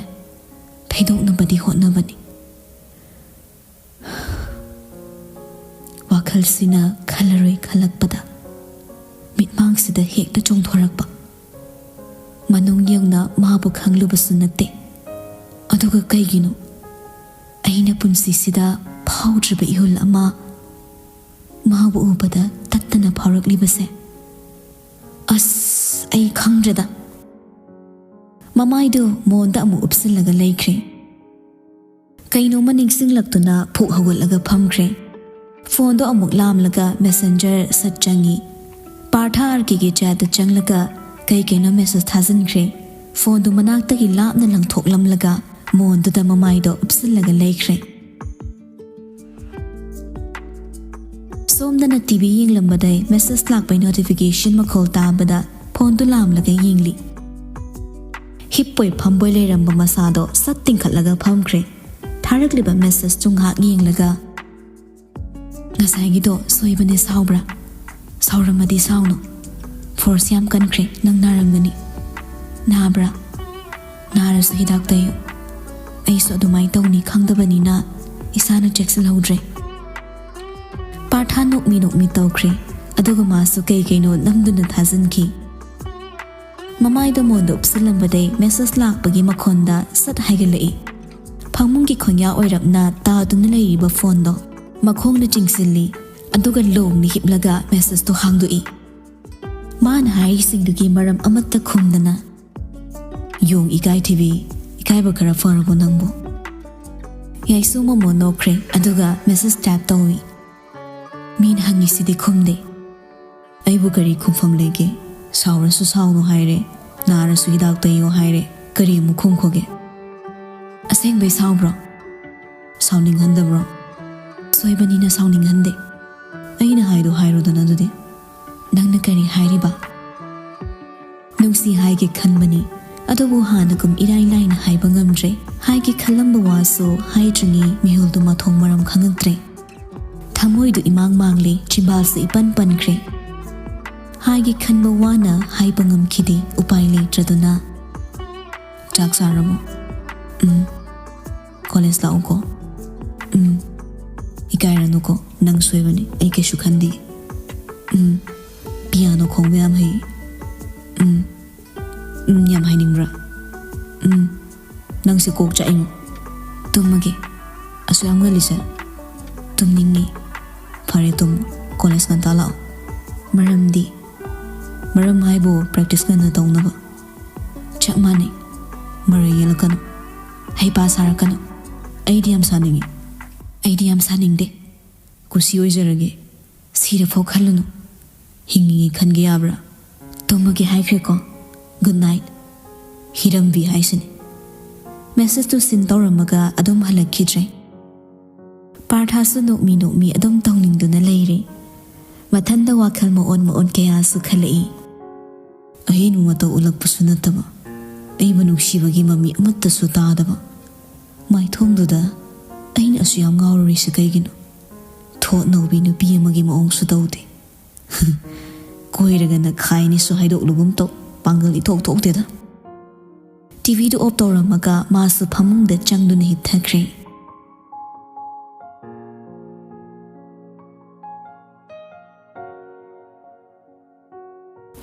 ꯊꯩꯗꯣꯛꯅꯕꯗꯤ ꯍꯣꯠꯅꯕꯅꯤ꯫ ꯋꯥꯈꯜꯁꯤꯅ ꯈꯜꯂꯔꯣꯏ ꯈꯜꯂꯛꯄꯗ ꯃꯤꯠꯃꯥꯡꯁꯤꯗ ꯍꯦꯛꯇ ꯆꯣꯡꯊꯣꯔꯛꯄ꯫ ꯃꯅꯨꯡ ꯌꯧꯅ ꯃꯥꯕꯨ ꯈꯪꯂꯨꯕꯁꯨ ꯅꯠꯇꯦ꯫ ꯑꯗꯨꯒ ꯀꯩꯒꯤꯅꯣ ꯑꯩꯅ ꯄꯨꯟꯁꯤꯁꯤꯗ ꯐꯥꯎꯗ꯭ꯔꯤꯕ ꯏꯍꯨꯜ ꯑꯃ ꯃꯥꯕꯨ ꯎꯕꯗ ꯇꯠꯇꯅ ꯐꯥꯎꯔꯛꯂꯤꯕꯁꯦ? ꯑꯁ, ꯑꯩ ꯈꯪꯗ꯭ꯔꯦꯗ꯫ ꯃꯃꯥꯏꯗꯨ ꯃꯣꯟꯗ ꯑꯃꯨꯛ ꯎꯞꯁꯤꯜꯂꯒ ꯂꯩꯈ꯭ꯔꯦ꯫ ꯀꯩꯅꯣꯝꯃ ꯅꯤꯡꯁꯤꯡꯂꯛꯇꯨꯅ ꯐꯨꯛ ꯍꯧꯒꯠꯂꯒ ꯐꯝꯈ꯭ꯔꯦ꯫ ꯐꯣꯟꯗꯣ ꯑꯃꯨꯛ ꯂꯥꯝꯂꯒ ꯃꯦꯁꯦꯟꯖꯔ ꯁꯠ ꯆꯪꯉꯤ꯫ ꯄꯥꯔꯊ ꯑꯥꯔ ꯀꯦꯒꯤ ꯆꯦꯠꯇ ꯆꯪꯂꯒ ꯀꯩ ꯀꯩꯅꯣ ꯃꯦꯁꯦꯖ ꯊꯥꯖꯤꯟꯈ꯭ꯔꯦ꯫ ꯐꯣꯟꯗꯨ ꯃꯅꯥꯛꯇꯒꯤ ꯂꯥꯞꯅ ꯂꯪꯊꯣꯛꯂꯝꯂꯒ ꯃꯣꯟꯗꯨꯗ ꯃꯃꯥꯏꯗꯣ ꯎꯞꯁꯤꯜꯂꯒ ꯂꯩꯈ꯭ꯔꯦ꯫ ꯁꯣꯝꯗꯅ ꯇꯤ ꯚꯤ ꯌꯦꯡꯂꯝꯕꯗꯩ ꯃꯦꯁꯦꯖ ꯂꯥꯛꯄꯩ ꯅꯣꯇꯤꯐꯤꯀꯦꯁꯟ ꯃꯈꯣꯜ ꯇꯥꯕꯗ ꯐꯣꯟꯗꯨ ꯂꯥꯝꯂꯒ ꯌꯦꯡꯂꯤ꯫ ꯍꯤꯞꯄꯣꯏ ꯐꯝꯕꯣꯏ ꯂꯩꯔꯝꯕ ꯃꯁꯥꯗꯣ ꯁꯠ ꯇꯤꯡꯈꯠꯂꯒ ꯐꯝꯈ꯭ꯔꯦ꯫ ꯊꯥꯔꯛꯂꯤꯕ ꯃꯦꯁꯦꯖꯇꯨ ꯉꯥꯏꯍꯥꯛ ꯌꯦꯡꯂꯒ, "ꯉꯁꯥꯏꯒꯤꯗꯣ ꯁꯣꯏꯕꯅꯦ, ꯁꯥꯎꯕ꯭ꯔꯥ? ꯁꯥꯎꯔꯝꯃꯗꯤ ꯁꯥꯎꯅꯨ꯫ ꯐꯣꯔꯁ ꯌꯥꯝ ꯀꯟꯈ꯭ꯔꯦ, ꯅꯪ ꯅꯥꯔꯝꯒꯅꯤ꯫ ꯅꯥꯕ꯭ꯔꯥ? ꯅꯥꯔꯁꯨ ꯍꯤꯗꯥꯛ ꯇꯩꯌꯨ꯫ ꯑꯩꯁꯨ ꯑꯗꯨꯃꯥꯏꯅ ꯇꯧꯅꯤ ꯈꯪꯗꯕꯅꯤꯅ ꯏꯁꯥꯅ ꯆꯦꯛꯁꯤꯜꯍꯧꯗ꯭ꯔꯦ꯫" ꯄꯥꯔꯊ ꯅꯣꯛꯃꯤ ꯅꯣꯛꯃꯤ ꯇꯧꯈ꯭ꯔꯦ, ꯑꯗꯨꯒ ꯃꯥꯁꯨ ꯀꯩ ꯀꯩꯅꯣ ꯅꯝꯗꯨꯅ ꯊꯥꯖꯤꯟꯈꯤ꯫ ꯃꯃꯥꯏꯗ ꯃꯣꯟꯗ ꯎꯞꯁꯤꯜꯂꯝꯕꯗꯩ ꯃꯦꯁꯦꯖ ꯂꯥꯛꯄꯒꯤ ꯃꯈꯣꯟꯗ ꯁꯠ ꯍꯥꯏꯒꯠꯂꯛꯏ꯫ ꯐꯃꯨꯡꯒꯤ ꯈꯣꯡꯌꯥ ꯑꯣꯏꯔꯞꯅ ꯇꯥꯗꯨꯅ ꯂꯩꯔꯤꯕ ꯐꯣꯟꯗꯣ ꯃꯈꯣꯡꯅ ꯆꯤꯡꯁꯤꯜꯂꯤ, ꯑꯗꯨꯒ ꯂꯣꯡꯅ ꯍꯤꯞꯂꯒ ꯃꯦꯁꯦꯖꯇꯣ ꯍꯥꯡꯗꯣꯛꯏ꯫ ꯃꯥꯅ ꯍꯥꯏꯔꯤꯁꯤꯡꯗꯨꯒꯤ ꯃꯔꯝ ꯑꯃꯠꯇ ꯈꯨꯝꯗꯅ, "ꯌꯣꯡ ꯏꯀꯥꯏꯊꯤꯕꯤ, ꯏꯀꯥꯏꯕ ꯈꯔ ꯐꯔꯕꯣ ꯅꯪꯕꯨ?" ꯌꯥꯏꯁꯨ ꯃꯣꯃꯣ ꯅꯣꯛꯈ꯭ꯔꯦ, ꯑꯗꯨꯒ ꯃꯦꯁꯦꯖ ꯇꯥꯏꯞ ꯇꯧꯏ꯫ ꯃꯤꯅ ꯍꯪꯉꯤꯁꯤꯗꯤ ꯈꯨꯝꯗꯦ꯫ ꯑꯩꯕꯨ ꯀꯔꯤ ꯈꯨꯝꯐꯝ ꯂꯩꯒꯦ? ꯁꯥꯎꯔꯁꯨ ꯁꯥꯎꯅꯨ ꯍꯥꯏꯔꯦ꯫ ꯅꯥꯔꯁꯨ ꯍꯤꯗꯥꯛ ꯇꯩꯌꯣ ꯍꯥꯏꯔꯦ, ꯀꯔꯤ ꯑꯃꯨꯛ ꯈꯨꯝꯈꯣꯒꯦ? ꯑꯁꯦꯡꯕꯩ ꯁꯥꯎꯕ꯭ꯔꯣ? ꯁꯥꯎꯅꯤꯡꯍꯟꯗꯕ꯭ꯔꯣ? ꯁꯣꯏꯕꯅꯤꯅ ꯁꯥꯎꯅꯤꯡꯍꯟꯗꯦ꯫ ꯑꯩꯅ ꯍꯥꯏꯗꯣ ꯍꯥꯏꯔꯣꯗꯅ ꯑꯗꯨꯗꯤ꯫ ꯅꯪꯅ ꯀꯔꯤ ꯍꯥꯏꯔꯤꯕ? ꯅꯨꯡꯁꯤ ꯍꯥꯏꯒꯦ ꯈꯟꯕꯅꯤ, ꯑꯗꯨꯕꯨ ꯍꯥꯟꯅꯒꯨꯝ ꯏꯔꯥꯏ ꯂꯥꯏꯅ ꯍꯥꯏꯕ ꯉꯝꯗ꯭ꯔꯦ꯫ ꯍꯥꯏꯒꯦ ꯈꯜꯂꯝꯕ ꯋꯥꯁꯨ ꯍꯥꯏꯗ꯭ꯔꯤꯉꯩ ꯃꯤꯍꯨꯜꯗꯨ ꯃꯊꯣꯡ ꯃꯔꯝ ꯈꯪꯉꯛꯇ꯭ꯔꯦ꯫ ꯊꯃꯣꯏꯗꯨ ꯏꯃꯥꯡ ꯃꯥꯡꯂꯦ, ꯆꯤꯝꯕꯥꯜꯁꯨ ꯏꯄꯟ ꯄꯟꯈ꯭ꯔꯦ꯫ ꯍꯥꯏꯒꯦ ꯈꯟꯕ ꯋꯥꯅ ꯍꯥꯏꯕ ꯉꯝꯈꯤꯗꯦ, ꯎꯄꯥꯏ ꯂꯩꯇ꯭ꯔꯗꯨꯅ꯫ ꯆꯥꯛ ꯆꯥꯔꯕꯣ? ꯎꯝ꯫ ꯀꯣꯂꯦꯖ ꯂꯥꯛꯎꯀꯣ꯫ ꯎꯝ꯫ ꯏꯀꯥꯏꯔꯅꯨꯀꯣ, ꯅꯪ ꯁꯣꯏꯕꯅꯤ, ꯑꯩ ꯀꯩꯁꯨ ꯈꯟꯗꯦ꯫ ꯎꯝ꯫ ꯄꯤꯌꯥꯅꯣ ꯈꯣꯡꯕ ꯌꯥꯝ ꯍꯩ꯫ ꯎꯝ꯫ ꯎꯝ, ꯌꯥꯝ ꯍꯩꯅꯤꯡꯕ꯭ꯔꯥ? ꯎꯝ꯫ ꯅꯪꯁꯦ ꯀꯣꯛ ꯆꯥꯛꯏꯉꯣ꯫ ꯇꯨꯝꯃꯒꯦ꯫ ꯑꯁꯨꯛ ꯌꯥꯝ ꯉꯜꯂꯤꯁꯦ? ꯇꯨꯝꯅꯤꯡꯉꯤ꯫ ꯐꯔꯦ, ꯇꯨꯝꯃꯣ꯫ ꯀꯣꯂꯦꯖ ꯉꯟꯇꯥ ꯂꯥꯛꯑꯣ꯫ ꯃꯔꯝꯗꯤ? ꯃꯔꯝ ꯍꯥꯏꯕꯨ practice ꯉꯟꯅ ꯇꯧꯅꯕ꯫ ꯆꯞ ꯃꯥꯟꯅꯩ꯫ ꯃꯔꯩ ꯌꯦꯠꯂꯛꯀꯅꯨ꯫ ꯍꯩꯄꯥ ꯁꯥꯔꯛꯀꯅꯨ꯫ ꯑꯩꯗꯤ ꯌꯥꯝ ꯁꯥꯅꯤꯡꯉꯤ꯫ ꯑꯩꯗꯤ ꯌꯥꯝ ꯁꯥꯅꯤꯡꯗꯦ꯫ ꯀꯨꯁꯤ ꯑꯣꯏꯖꯔꯒꯦ꯫ ꯁꯤꯔꯐꯥꯎ ꯈꯜꯂꯨꯅꯨ꯫ ꯍꯤꯡꯉꯤꯉꯩ ꯈꯟꯒꯦ ꯌꯥꯕ꯭ꯔꯥ? ꯇꯨꯝꯃꯒꯦ ꯍꯥꯏꯈ꯭ꯔꯦꯀꯣ꯫ Good night꯫ ꯍꯤꯔꯝꯕꯤ ꯍꯥꯏꯁꯤꯅꯤ꯫ Message ꯇꯨ seen ꯇꯧꯔꯝꯃꯒ ꯑꯗꯨꯝ ꯍꯜꯂꯛꯈꯤꯗ꯭ꯔꯦ꯫ ꯄꯥꯔꯊꯥꯁꯨ ꯅꯣꯛꯃꯤ ꯅꯣꯛꯃꯤ ꯑꯗꯨꯝ ꯇꯧꯅꯤꯡꯗꯨꯅ ꯂꯩꯔꯦ꯫ ꯃꯊꯟꯗ ꯋꯥꯈꯜ ꯃꯑꯣꯟ ꯃꯑꯣꯟ ꯀꯌꯥꯁꯨ ꯈꯜꯂꯛꯏ꯫ ꯑꯍꯦꯟꯕ ꯃꯇꯧ ꯎꯠꯂꯛꯄꯁꯨ ꯅꯠꯇꯕ, ꯑꯩꯕꯨ ꯅꯨꯡꯁꯤꯕꯒꯤ ꯃꯃꯤ ꯑꯃꯠꯇꯁꯨ ꯇꯥꯗꯕ꯫ ꯃꯥꯏꯊꯣꯡꯗꯨꯗ ꯑꯩꯅ ꯑꯁꯨꯛ ꯌꯥꯝ ꯉꯥꯎꯔꯨꯔꯤꯁꯤ ꯀꯩꯒꯤꯅꯣ? ꯊꯣꯠ ꯅꯧꯕꯤ ꯅꯨꯄꯤ ꯑꯃꯒꯤ ꯃꯑꯣꯡꯁꯨ ꯇꯧꯗꯦ꯫ ꯀꯣꯏꯔꯒꯅ ꯈꯥꯏꯅꯤꯁꯨ ꯍꯥꯏꯗꯣꯛꯂꯨꯒꯨꯝ ꯇꯧ, ꯄꯥꯡꯒꯜ ꯏꯊꯣꯛ ꯊꯣꯛꯇꯦꯗ꯫ ꯇꯤꯚꯤꯗꯨ off ꯇꯧꯔꯝꯃꯒ ꯃꯥꯁꯨ ꯐꯃꯨꯡꯗ ꯆꯪꯗꯨꯅ ꯍꯤꯞꯊꯈ꯭ꯔꯦ꯫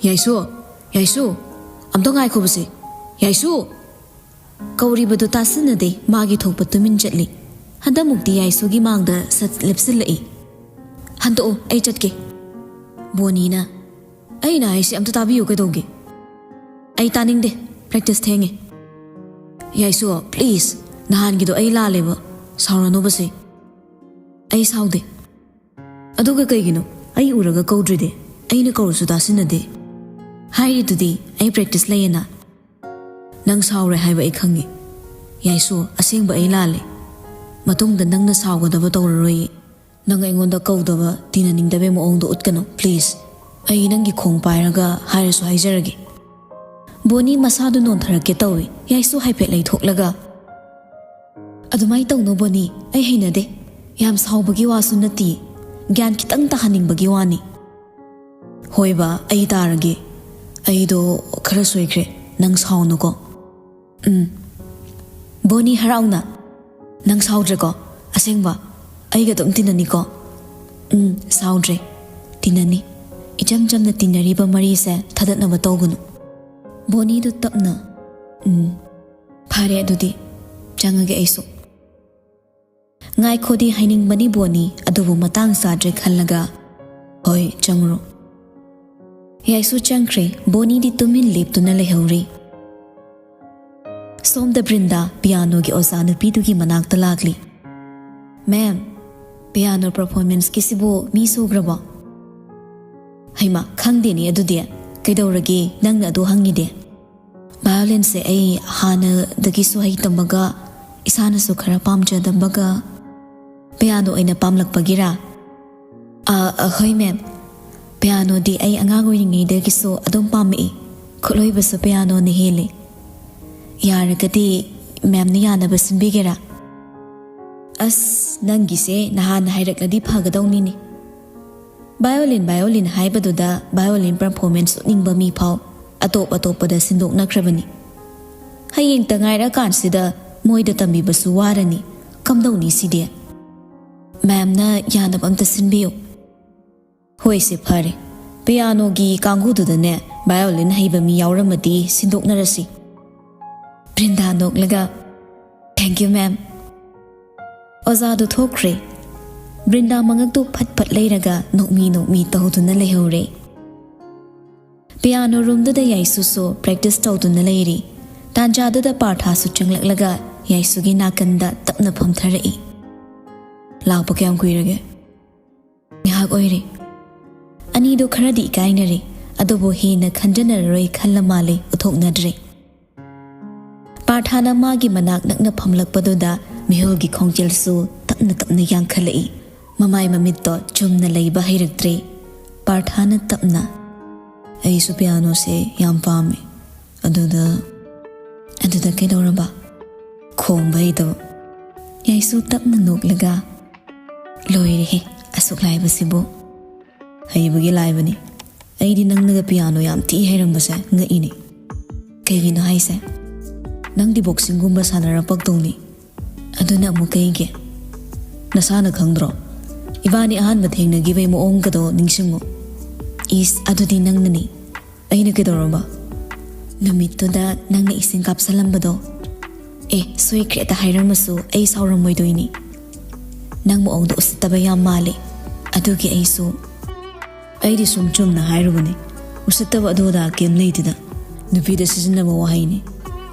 ꯌꯥꯏꯁꯨ, ꯌꯥꯏꯁꯨ, ꯑꯝꯇ ꯉꯥꯏꯈꯣꯕꯁꯦ꯫ ꯌꯥꯏꯁꯨ! ꯀꯧꯔꯤꯕꯗꯨ ꯇꯥꯁꯤꯟꯅꯗꯦ, ꯃꯥꯒꯤ ꯊꯣꯛꯄ ꯇꯨꯃꯤꯟ ꯆꯠꯂꯤ꯫ ꯍꯟꯗꯛꯃꯨꯛꯇꯤ ꯌꯥꯏꯁꯨꯒꯤ ꯃꯥꯡꯗ ꯁꯠ ꯂꯦꯞꯁꯤꯜꯂꯛꯏ꯫ "ꯍꯟꯗꯣꯛꯑꯣ, ꯑꯩ ꯆꯠꯀꯦ꯫" ꯕꯣꯅꯤꯅ, "ꯑꯩꯅ ꯍꯥꯏꯁꯦ ꯑꯝꯇ ꯇꯥꯕꯤꯌꯨ ꯀꯩꯗꯧꯒꯦ?" "ꯑꯩ ꯇꯥꯅꯤꯡꯗꯦ, practice ꯊꯦꯡꯉꯦ꯫" "ꯌꯥꯏꯁꯨ, please, ꯅꯍꯥꯟꯒꯤꯗꯣ ꯑꯩ ꯂꯥꯜꯂꯦꯕ, ꯁꯥꯎꯔꯅꯣꯕꯁꯦ꯫" "ꯑꯩ ꯁꯥꯎꯗꯦ꯫" "ꯑꯗꯨꯒ ꯀꯩꯒꯤꯅꯣ ꯑꯩ ꯎꯔꯒ ꯀꯧꯗ꯭ꯔꯤꯗꯤ? ꯑꯩꯅ ꯀꯧꯔꯁꯨ ꯇꯥꯁꯤꯟꯅꯗꯦ꯫" "ꯍꯥꯏꯔꯤꯗꯨꯗꯤ ꯑꯩ ꯄ꯭ꯔꯦꯛꯇꯤꯁ ꯂꯩꯌꯦꯅ꯫ ꯅꯪ ꯁꯥꯎꯔꯦ ꯍꯥꯏꯕ ꯑꯩ ꯈꯪꯉꯤ꯫ ꯌꯥꯏꯁꯨ, ꯑꯁꯦꯡꯕ ꯑꯩ ꯂꯥꯜꯂꯦ꯫ ꯃꯇꯨꯡꯗ ꯅꯪꯅ ꯁꯥꯎꯒꯗꯕ ꯇꯧꯔꯔꯣꯏꯌꯦ꯫ ꯅꯪ ꯑꯩꯉꯣꯟꯗ ꯀꯧꯗꯕ, ꯇꯤꯟꯅꯅꯤꯡꯗꯕꯩ ꯃꯑꯣꯡꯗꯣ ꯎꯠꯀꯅꯨ, ꯄ꯭ꯂꯤꯖ꯫ ꯑꯩ ꯅꯪꯒꯤ ꯈꯣꯡ ꯄꯥꯏꯔꯒ ꯍꯥꯏꯔꯁꯨ ꯍꯥꯏꯖꯔꯒꯦ꯫ ꯕꯣꯅꯤ ꯃꯁꯥꯗꯨ ꯅꯣꯟꯊꯔꯛꯀꯦ ꯇꯧꯏ꯫ ꯌꯥꯏꯁꯨ ꯍꯥꯏꯐꯦꯠ ꯂꯩꯊꯣꯛꯂꯒ, "ꯑꯗꯨꯃꯥꯏꯅ ꯇꯧꯅꯨ ꯕꯣꯅꯤ, ꯑꯩ ꯍꯩꯅꯗꯦ꯫ ꯌꯥꯝ ꯁꯥꯎꯕꯒꯤ ꯋꯥꯁꯨ ꯅꯠꯇꯦ, ꯒ꯭ꯌꯥꯟ ꯈꯤꯇꯪ ꯇꯥꯍꯟꯅꯤꯡꯕꯒꯤ ꯋꯥꯅꯤ꯫" "ꯍꯣꯏꯕ, ꯑꯩ ꯇꯥꯔꯒꯦ꯫ ꯑꯩꯗꯣ ꯈꯔ ꯁꯣꯏꯈ꯭ꯔꯦ, ꯅꯪ ꯁꯥꯎꯅꯨꯀꯣ꯫" "ꯎꯝ꯫" ꯕꯣꯅꯤ ꯍꯔꯥꯎꯅ, "ꯅꯪ ꯁꯥꯎꯗ꯭ꯔꯦꯀꯣ? ꯑꯁꯦꯡꯕ? ꯑꯩꯒ ꯑꯗꯨꯝ ꯇꯤꯟꯅꯅꯤꯀꯣ?" "ꯎꯝ, ꯁꯥꯎꯗ꯭ꯔꯦ꯫ ꯇꯤꯟꯅꯅꯤ꯫ ꯏꯆꯝ ꯆꯝꯅ ꯇꯤꯟꯅꯔꯤꯕ ꯃꯔꯤꯁꯦ ꯊꯥꯗꯠꯅꯕ ꯇꯧꯒꯅꯨ꯫" ꯕꯣꯅꯤꯗꯨ ꯇꯞꯅ, "ꯎꯝ, ꯐꯔꯦ ꯑꯗꯨꯗꯤ, ꯆꯪꯉꯒꯦ ꯑꯩꯁꯨ꯫" ꯉꯥꯏꯈꯣꯗꯤ ꯍꯥꯏꯅꯤꯡꯕꯅꯤ ꯕꯣꯅꯤ, ꯑꯗꯨꯕꯨ ꯃꯇꯥꯡ ꯆꯥꯗ꯭ꯔꯦ ꯈꯜꯂꯒ, "ꯍꯣꯏ, ꯆꯪꯉꯨꯔꯣ꯫" ꯌꯥꯏꯁꯨ ꯆꯪꯈ꯭ꯔꯦ꯫ ꯕꯣꯅꯤꯗꯤ ꯇꯨꯃꯤꯟ ꯂꯦꯞꯇꯨꯅ ꯂꯩꯍꯧꯔꯤ꯫ ꯁꯣꯝꯗ ꯕ꯭ꯔꯤꯟꯗꯥ ꯄꯤꯌꯥꯅꯣꯒꯤ ꯑꯣꯖꯥ ꯅꯨꯄꯤꯗꯨꯒꯤ ꯃꯅꯥꯛꯇ ꯂꯥꯛꯂꯤ꯫ "ꯃꯦꯝ, ꯄꯤꯌꯥꯅꯣ ꯄꯔꯐꯣꯔꯃꯦꯟꯁꯀꯤꯁꯤꯕꯨ ꯃꯤ ꯁꯨꯈ꯭ꯔꯕꯣ?" "ꯍꯩꯃꯥ, ꯈꯪꯗꯦꯅꯦ ꯑꯗꯨꯗꯤ꯫ ꯀꯩꯗꯧꯔꯒꯦ ꯅꯪꯅ ꯑꯗꯨ ꯍꯪꯉꯤꯗꯤ?" "ꯚꯥꯏꯑꯣꯂꯤꯟꯁꯦ ꯑꯩ ꯍꯥꯟꯅꯗꯒꯤꯁꯨ ꯍꯩꯇꯕꯒ, ꯏꯁꯥꯅꯁꯨ ꯈꯔ ꯄꯥꯝꯖꯗꯕꯒ, ꯄꯤꯌꯥꯅꯣ ꯑꯣꯏꯅ ꯄꯥꯝꯂꯛꯄꯒꯤꯔꯥ?" "ꯑ, ꯑ, ꯍꯣꯏ ꯃꯦꯝ꯫ ꯄꯤꯌꯥꯅꯣꯗꯤ ꯑꯩ ꯑꯉꯥꯡ ꯑꯣꯏꯔꯤꯉꯩꯗꯒꯤꯁꯨ ꯑꯗꯨꯝ ꯄꯥꯝꯃꯛꯏ꯫ ꯈꯨꯠꯂꯣꯏꯕꯁꯨ ꯄꯤꯌꯥꯅꯣꯅ ꯍꯦꯜꯂꯤ꯫ ꯌꯥꯔꯒꯗꯤ ꯃꯦꯝꯅ ꯌꯥꯅꯕ ꯁꯤꯟꯕꯤꯒꯦꯔꯥ?" "ꯑꯁ, ꯅꯪꯒꯤꯁꯦ ꯅꯍꯥꯟ ꯍꯥꯏꯔꯛꯂꯗꯤ ꯐꯒꯗꯧꯅꯤꯅꯦ꯫ ꯚꯥꯏꯑꯣꯂꯤꯟ, ꯚꯥꯏꯑꯣꯂꯤꯟ ꯍꯥꯏꯕꯗꯨꯗ ꯚꯥꯏꯑꯣꯂꯤꯟ ꯄꯔꯐꯣꯔꯃꯦꯟꯁ ꯎꯠꯅꯤꯡꯕ ꯃꯤ ꯐꯥꯎ ꯑꯇꯣꯞ ꯑꯇꯣꯞꯄꯗ ꯁꯤꯟꯗꯣꯛꯅꯈ꯭ꯔꯕꯅꯤ꯫ ꯍꯌꯦꯡꯇ ꯉꯥꯏꯔꯀꯥꯟꯁꯤꯗ ꯃꯣꯏꯗ ꯇꯝꯕꯤꯕꯁꯨ ꯋꯥꯔꯅꯤ꯫ ꯀꯝꯗꯧꯅꯤ ꯁꯤꯗꯤ? ꯃꯦꯝꯅ ꯌꯥꯅꯕ ꯑꯝꯇ ꯁꯤꯟꯕꯤꯌꯨ꯫" "ꯍꯣꯏꯁꯦ, ꯐꯔꯦ꯫ ꯄꯤꯌꯥꯅꯣꯒꯤ ꯀꯥꯡꯕꯨꯗꯨꯗꯅꯦ ꯚꯥꯏꯑꯣꯂꯤꯟ ꯍꯩꯕ ꯃꯤ ꯌꯥꯎꯔꯝꯃꯗꯤ ꯁꯤꯟꯗꯣꯛꯅꯔꯁꯤ꯫" ꯕ꯭ꯔꯤꯟꯗꯥ ꯅꯣꯛꯂꯒ, "Thank you, ma'am꯫" ꯑꯣꯖꯥꯗꯨ ꯊꯣꯛꯈ꯭ꯔꯦ꯫ ꯕ꯭ꯔꯤꯟꯗꯥ ꯃꯉꯛꯇꯨ ꯐꯠ ꯐꯠ ꯂꯩꯔꯒ ꯅꯣꯛꯃꯤ ꯅꯣꯛꯃꯤ ꯇꯧꯗꯨꯅ ꯂꯩꯍꯧꯔꯦ꯫ ꯄꯤꯌꯥꯅꯣ ꯔꯨꯝꯗꯨꯗ ꯌꯥꯏꯁꯨꯁꯨ ꯄ꯭ꯔꯦꯛꯇꯤꯁ ꯇꯧꯗꯨꯅ ꯂꯩꯔꯤ꯫ ꯇꯥꯟꯖꯥꯗꯨꯗ ꯄꯥꯔꯊꯥꯁꯨ ꯆꯪꯂꯛꯂꯒ ꯌꯥꯏꯁꯨꯒꯤ ꯅꯥꯀꯟꯗ ꯇꯞꯅ ꯐꯝꯊꯔꯛꯏ꯫ "ꯂꯥꯛꯄ ꯀꯌꯥꯝ ꯀꯨꯏꯔꯒꯦ?" "ꯉꯥꯏꯍꯥꯛ ꯑꯣꯏꯔꯦ꯫" ꯑꯅꯤꯗꯣ ꯈꯔꯗꯤ ꯏꯀꯥꯏꯅꯔꯦ꯫ ꯑꯗꯨꯕꯨ ꯍꯦꯟꯅ ꯈꯟꯖꯅꯔꯔꯣꯏ ꯈꯜꯂ ꯃꯥꯜꯂꯦ ꯎꯠꯊꯣꯛꯅꯗ꯭ꯔꯦ꯫ ꯄꯥꯔꯊꯥꯅ ꯃꯥꯒꯤ ꯃꯅꯥꯛ ꯅꯛꯅ ꯐꯝꯂꯛꯄꯗꯨꯗ ꯃꯤꯍꯨꯜꯒꯤ ꯈꯣꯡꯖꯦꯜꯁꯨ ꯇꯞꯅ ꯇꯞꯅ ꯌꯥꯡꯈꯠꯂꯛꯏ꯫ ꯃꯃꯥꯏ ꯃꯃꯤꯠꯇꯣ ꯆꯨꯝꯅ ꯂꯩꯕ ꯍꯩꯔꯛꯇ꯭ꯔꯦ꯫ ꯄꯥꯔꯊꯥꯅ ꯇꯞꯅ, "ꯑꯩꯁꯨ ꯄꯤꯌꯥꯅꯣꯁꯦ ꯌꯥꯝ ꯄꯥꯝꯃꯦ꯫ ꯑꯗꯨꯗ, ꯑꯗꯨꯗ ꯀꯩꯗꯧꯔꯕ?" ꯈꯣꯡꯕ ꯍꯩꯇꯕ꯫ ꯌꯥꯏꯁꯨ ꯇꯞꯅ ꯅꯣꯛꯂꯒ, "ꯂꯣꯏꯔꯦꯍꯦ, ꯑꯁꯨꯛ ꯂꯥꯏꯕꯁꯤꯕꯨ!" "ꯍꯩꯕꯒꯤ ꯂꯥꯏꯕꯅꯤ꯫ ꯑꯩꯗꯤ ꯅꯪꯅꯒ ꯄꯤꯌꯥꯅꯣ ꯌꯥꯝ ꯊꯤ ꯍꯩꯔꯝꯕꯁꯦ ꯉꯛꯏꯅꯦ꯫ ꯀꯩꯒꯤꯅꯣ ꯍꯥꯏꯁꯦ? ꯅꯪꯗꯤ ꯕꯣꯛꯁꯤꯡꯒꯨꯝꯕ ꯁꯥꯟꯅꯔ ꯄꯛꯇꯧꯅꯤ꯫ ꯑꯗꯨꯅ ꯑꯃꯨꯛ ꯀꯩꯒꯤ? ꯅꯁꯥꯅ ꯈꯪꯗ꯭ꯔꯣ? ꯏꯕꯥꯅꯤ ꯑꯍꯥꯟꯕ ꯊꯦꯡꯅꯈꯤꯕꯩ ꯃꯑꯣꯡꯒꯗꯣ ꯅꯤꯡꯁꯤꯡꯉꯨ꯫" "ꯏꯁ, ꯑꯗꯨꯗꯤ ꯅꯪꯅꯅꯤ꯫ ꯑꯩꯅ ꯀꯩꯗꯧꯔꯕ?" "ꯅꯨꯃꯤꯠꯇꯨꯗ ꯅꯪꯅ ꯏꯁꯤꯡ ꯀꯥꯞꯁꯜꯂꯝꯕꯗꯣ꯫" "ꯑꯦ, ꯁꯣꯏꯈ꯭ꯔꯦꯗ ꯍꯥꯏꯔꯝꯃꯁꯨ ꯑꯩ ꯁꯥꯎꯔꯝꯃꯣꯏꯗꯣꯏꯅꯤ꯫ ꯅꯪ ꯃꯑꯣꯡꯗꯣ ꯎꯁꯤꯠꯇꯕ ꯌꯥꯝ ꯃꯥꯜꯂꯤ꯫ ꯑꯗꯨꯒꯤ ꯑꯩꯁꯨ..." "ꯑꯩꯗꯤ ꯁꯨꯝ ꯆꯨꯝꯅ ꯍꯥꯏꯔꯨꯕꯅꯤ꯫ ꯎꯁꯤꯠꯇꯕ ꯑꯗꯨ ꯑꯗꯥ ꯀꯩꯝ ꯂꯩꯇꯦꯗ꯫ ꯅꯨꯄꯤꯗ ꯁꯤꯖꯤꯟꯅꯕ ꯋꯥꯍꯩꯅꯤ꯫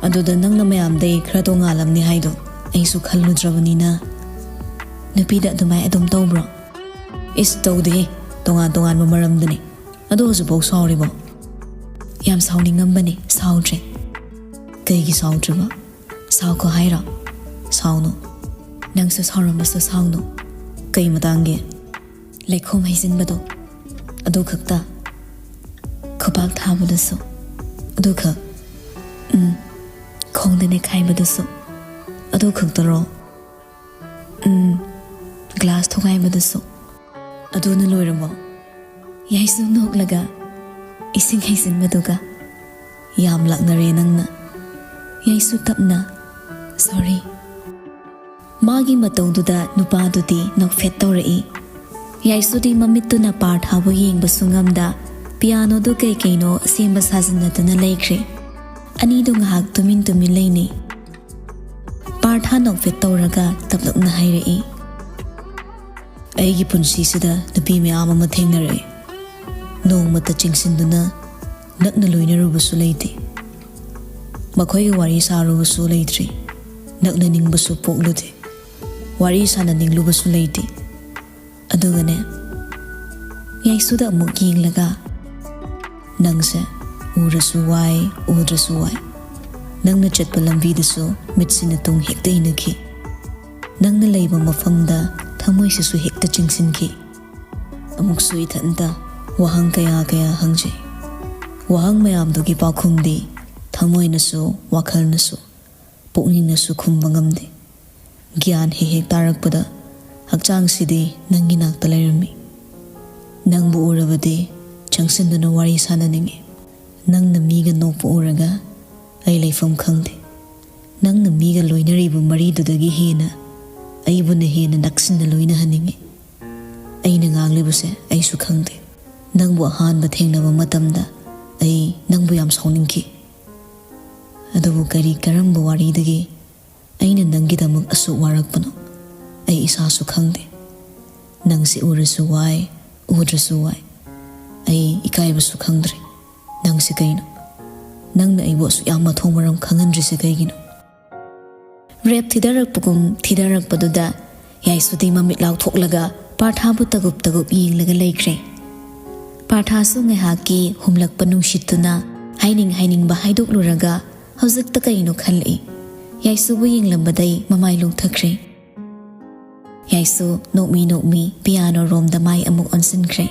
ꯑꯗꯨꯗ ꯅꯪꯅ ꯃꯌꯥꯝꯗꯩ ꯈꯔ ꯇꯣꯉꯥꯜꯂꯝꯅꯤ ꯍꯥꯏꯗꯣ ꯑꯩꯁꯨ ꯈꯜꯂꯨꯗ꯭ꯔꯕꯅꯤꯅ꯫ ꯅꯨꯄꯤꯗ ꯑꯗꯨꯃꯥꯏ ꯑꯗꯨꯝ ꯇꯧꯕ꯭ꯔꯣ?" "ꯏꯁ, ꯇꯧꯗꯦꯍꯦ꯫ ꯇꯣꯉꯥꯟ ꯇꯣꯉꯥꯟꯕ ꯃꯔꯝꯗꯅꯤ꯫ ꯑꯗꯣ ꯍꯧꯖꯤꯛꯐꯥꯎ ꯁꯥꯎꯔꯤꯕꯣ?" "ꯌꯥꯝ ꯁꯥꯎꯅꯤꯡꯉꯝꯕꯅꯦ, ꯁꯥꯎꯗ꯭ꯔꯦ꯫" "ꯀꯩꯒꯤ ꯁꯥꯎꯗ꯭ꯔꯤꯕ? ꯁꯥꯎꯈꯣ ꯍꯥꯏꯔꯣ?" "ꯁꯥꯎꯅꯨ꯫ ꯅꯪꯁꯨ ꯁꯥꯎꯔꯝꯕꯁꯨ ꯁꯥꯎꯅꯨ꯫" "ꯀꯩ ꯃꯇꯥꯡꯒꯤ?" "ꯂꯩꯈꯣꯝ ꯍꯩꯖꯤꯟꯕꯗꯣ, ꯑꯗꯨ ꯈꯛꯇ꯫ ꯈꯨꯕꯥꯛ ꯊꯥꯕꯗꯨꯁꯨ, ꯑꯗꯨ ꯈꯛ꯫ ꯎꯝ, ꯈꯣꯡꯗ ꯅꯦꯠꯈꯥꯏꯕꯗꯨꯁꯨ, ꯑꯗꯨ ꯈꯛꯇꯔꯣ?" "ꯎꯝ, ꯒ꯭ꯂꯥꯁ ꯊꯨꯒꯥꯏꯕꯗꯨꯁꯨ꯫" "ꯑꯗꯨꯅ ꯂꯣꯏꯔꯕꯣ?" ꯌꯥꯏꯁꯨ ꯅꯣꯛꯂꯒ, "ꯏꯁꯤꯡ ꯍꯩꯖꯤꯟꯕꯗꯨꯒ ꯌꯥꯝ ꯂꯥꯛꯅꯔꯦ ꯅꯪꯅ꯫" ꯌꯥꯏꯁꯨ ꯇꯞꯅ, "ꯁꯣꯔꯤ꯫" ꯃꯥꯒꯤ ꯃꯇꯧꯗꯨꯗ ꯅꯨꯄꯥꯗꯨꯗꯤ ꯅꯣꯛꯐꯦꯠ ꯇꯧꯔꯛꯏ꯫ ꯌꯥꯏꯁꯨꯗꯤ ꯃꯃꯤꯠꯇꯨꯅ ꯄꯥꯔꯊꯥꯕꯨ ꯌꯦꯡꯕꯁꯨ ꯉꯝꯗ, ꯄꯤꯌꯥꯅꯣꯗꯨ ꯀꯩ ꯀꯩꯅꯣ ꯁꯦꯝꯕ ꯁꯥꯖꯤꯟꯅꯗꯨꯅ ꯂꯩꯈ꯭ꯔꯦ꯫ ꯑꯅꯤꯗꯨ ꯉꯥꯏꯍꯥꯛ ꯇꯨꯃꯤꯟ ꯇꯨꯃꯤꯟ ꯂꯩꯅꯩ꯫ ꯄꯥꯔꯊꯥ ꯅꯣꯛꯐꯦꯠ ꯇꯧꯔꯒ ꯇꯞꯂꯞꯅ ꯍꯥꯏꯔꯛꯏ, "ꯑꯩꯒꯤ ꯄꯨꯟꯁꯤꯁꯤꯗ ꯅꯨꯄꯤ ꯃꯌꯥꯝ ꯑꯃ ꯊꯦꯡꯅꯔꯛꯏ꯫ ꯅꯣꯡꯃꯇ ꯆꯤꯡꯁꯤꯟꯗꯨꯅ ꯅꯛꯅ ꯂꯣꯏꯅꯔꯨꯕꯁꯨ ꯂꯩꯇꯦ꯫ ꯃꯈꯣꯏꯒ ꯋꯥꯔꯤ ꯁꯥꯔꯨꯕꯁꯨ ꯂꯩꯇ꯭ꯔꯤ꯫ ꯅꯛꯅꯅꯤꯡꯕꯁꯨ ꯄꯣꯛꯂꯨꯗꯦ꯫ ꯋꯥꯔꯤ ꯁꯥꯟꯅꯅꯤꯡꯂꯨꯕꯁꯨ ꯂꯩꯇꯦ꯫" ꯑꯗꯨꯒꯅꯦ, ꯌꯥꯏꯁꯨꯗ ꯑꯃꯨꯛ ꯌꯦꯡꯂꯒ, ꯅꯪꯁꯦ ꯎꯔꯁꯨ ꯋꯥꯏ, ꯎꯗ꯭ꯔꯁꯨ ꯋꯥꯏ꯫ ꯅꯪꯅ ꯆꯠꯄ ꯂꯝꯕꯤꯗꯁꯨ ꯃꯤꯠꯁꯤꯅ ꯇꯨꯡ ꯍꯦꯛꯇ ꯏꯟꯅꯈꯤ꯫ ꯅꯪꯅ ꯂꯩꯕ ꯃꯐꯝꯗ ꯊꯃꯣꯏꯁꯤꯁꯨ ꯍꯦꯛꯇ ꯆꯤꯡꯁꯤꯟꯈꯤ꯫ ꯑꯃꯨꯛꯁꯨ ꯏꯊꯟꯇ ꯋꯥꯍꯪ ꯀꯌꯥ ꯀꯌꯥ ꯍꯪꯖꯩ꯫ ꯋꯥꯍꯪ ꯃꯌꯥꯝꯗꯨꯒꯤ ꯄꯥꯎꯈꯨꯝꯗꯤ ꯊꯃꯣꯏꯅꯁꯨ, ꯋꯥꯈꯜꯅꯁꯨ, ꯄꯨꯛꯅꯤꯡꯅꯁꯨ ꯈꯨꯝꯕ ꯉꯝꯗꯦ꯫ ꯒ꯭ꯌꯥꯟ ꯍꯦꯛ ꯍꯦꯛ ꯇꯥꯔꯛꯄꯗ ꯍꯛꯆꯥꯡꯁꯤꯗꯤ ꯅꯪꯒꯤ ꯅꯥꯛꯇ ꯂꯩꯔꯝꯃꯤ꯫ ꯅꯪꯕꯨ ꯎꯔꯕꯗꯤ ꯆꯪꯁꯤꯟꯗꯨꯅ ꯋꯥꯔꯤ ꯁꯥꯟꯅꯅꯤꯡꯉꯤ꯫ ꯅꯪꯅ ꯃꯤꯒ ꯅꯣꯛꯄ ꯎꯔꯒ ꯑꯩ ꯂꯩꯐꯝ ꯈꯪꯗꯦ꯫ ꯅꯪꯅ ꯃꯤꯒ ꯂꯣꯏꯅꯔꯤꯕ ꯃꯔꯤꯗꯨꯗꯒꯤ ꯍꯦꯟꯅ ꯑꯩꯕꯨꯅ ꯍꯦꯟꯅ ꯅꯛꯁꯤꯟꯅ ꯂꯣꯏꯅꯍꯟꯅꯤꯡꯉꯤ꯫ ꯑꯩꯅ ꯉꯥꯡꯂꯤꯕꯁꯦ ꯑꯩꯁꯨ ꯈꯪꯗꯦ꯫ ꯅꯪꯕꯨ ꯑꯍꯥꯟꯕ ꯊꯦꯡꯅꯕ ꯃꯇꯝꯗ ꯑꯩ ꯅꯪꯕꯨ ꯌꯥꯝ ꯁꯥꯎꯅꯤꯡꯈꯤ꯫ ꯑꯗꯨꯕꯨ ꯀꯔꯤ ꯀꯔꯝꯕ ꯋꯥꯔꯤꯗꯒꯤ ꯑꯩꯅ ꯅꯪꯒꯤꯗꯃꯛ ꯑꯁꯨꯛ ꯋꯥꯔꯛꯄꯅꯣ? ꯑꯩ ꯏꯁꯥꯁꯨ ꯈꯪꯗꯦ꯫ ꯅꯪꯁꯦ ꯎꯔꯁꯨ ꯋꯥꯏ, ꯎꯗ꯭ꯔꯁꯨ ꯋꯥꯏ꯫ ꯑꯩ ꯏꯀꯥꯏꯕꯁꯨ ꯈꯪꯗ꯭ꯔꯦ꯫ ꯅꯪꯁꯦ ꯀꯩꯅꯣ? ꯅꯪꯅ ꯑꯩꯕꯨ ꯑꯁꯨꯛ ꯌꯥꯝ ꯃꯊꯣꯡ ꯃꯔꯝ ꯈꯪꯍꯟꯗ꯭ꯔꯤꯁꯦ ꯀꯩꯒꯤꯅꯣ? ꯔꯦꯞ ꯊꯤꯗꯔꯛꯄꯒꯨꯝ ꯊꯤꯗꯔꯛꯄꯗꯨꯗ ꯌꯥꯏꯁꯨꯗꯤ ꯃꯃꯤꯠ ꯂꯥꯎꯊꯣꯛꯂꯒ ꯄꯥꯔꯊꯥꯕꯨ ꯇꯒꯨꯞ ꯇꯒꯨꯞ ꯌꯦꯡꯂꯒ ꯂꯩꯈ꯭ꯔꯦ꯫ ꯄꯥꯔꯊꯥꯁꯨ ꯉꯥꯏꯍꯥꯛꯀꯤ ꯍꯨꯝꯂꯛꯄ ꯅꯨꯡꯁꯤꯠꯇꯨꯅ ꯍꯥꯏꯅꯤꯡ ꯍꯥꯏꯅꯤꯡꯕ ꯍꯥꯏꯗꯣꯛꯂꯨꯔꯒ ꯍꯧꯖꯤꯛꯇ ꯀꯩꯅꯣ ꯈꯜꯂꯛꯏ꯫ ꯌꯥꯏꯁꯨꯕꯨ ꯌꯦꯡꯂꯝꯕꯗꯩ ꯃꯃꯥꯏ ꯂꯣꯡꯊꯈ꯭ꯔꯦ꯫ ꯌꯥꯏꯁꯨ ꯅꯣꯛꯃꯤ ꯅꯣꯛꯃꯤ ꯄꯤꯌꯥꯅꯣ ꯔꯣꯝꯗ ꯃꯥꯏ ꯑꯃꯨꯛ ꯑꯣꯟꯁꯤꯟꯈ꯭ꯔꯦ꯫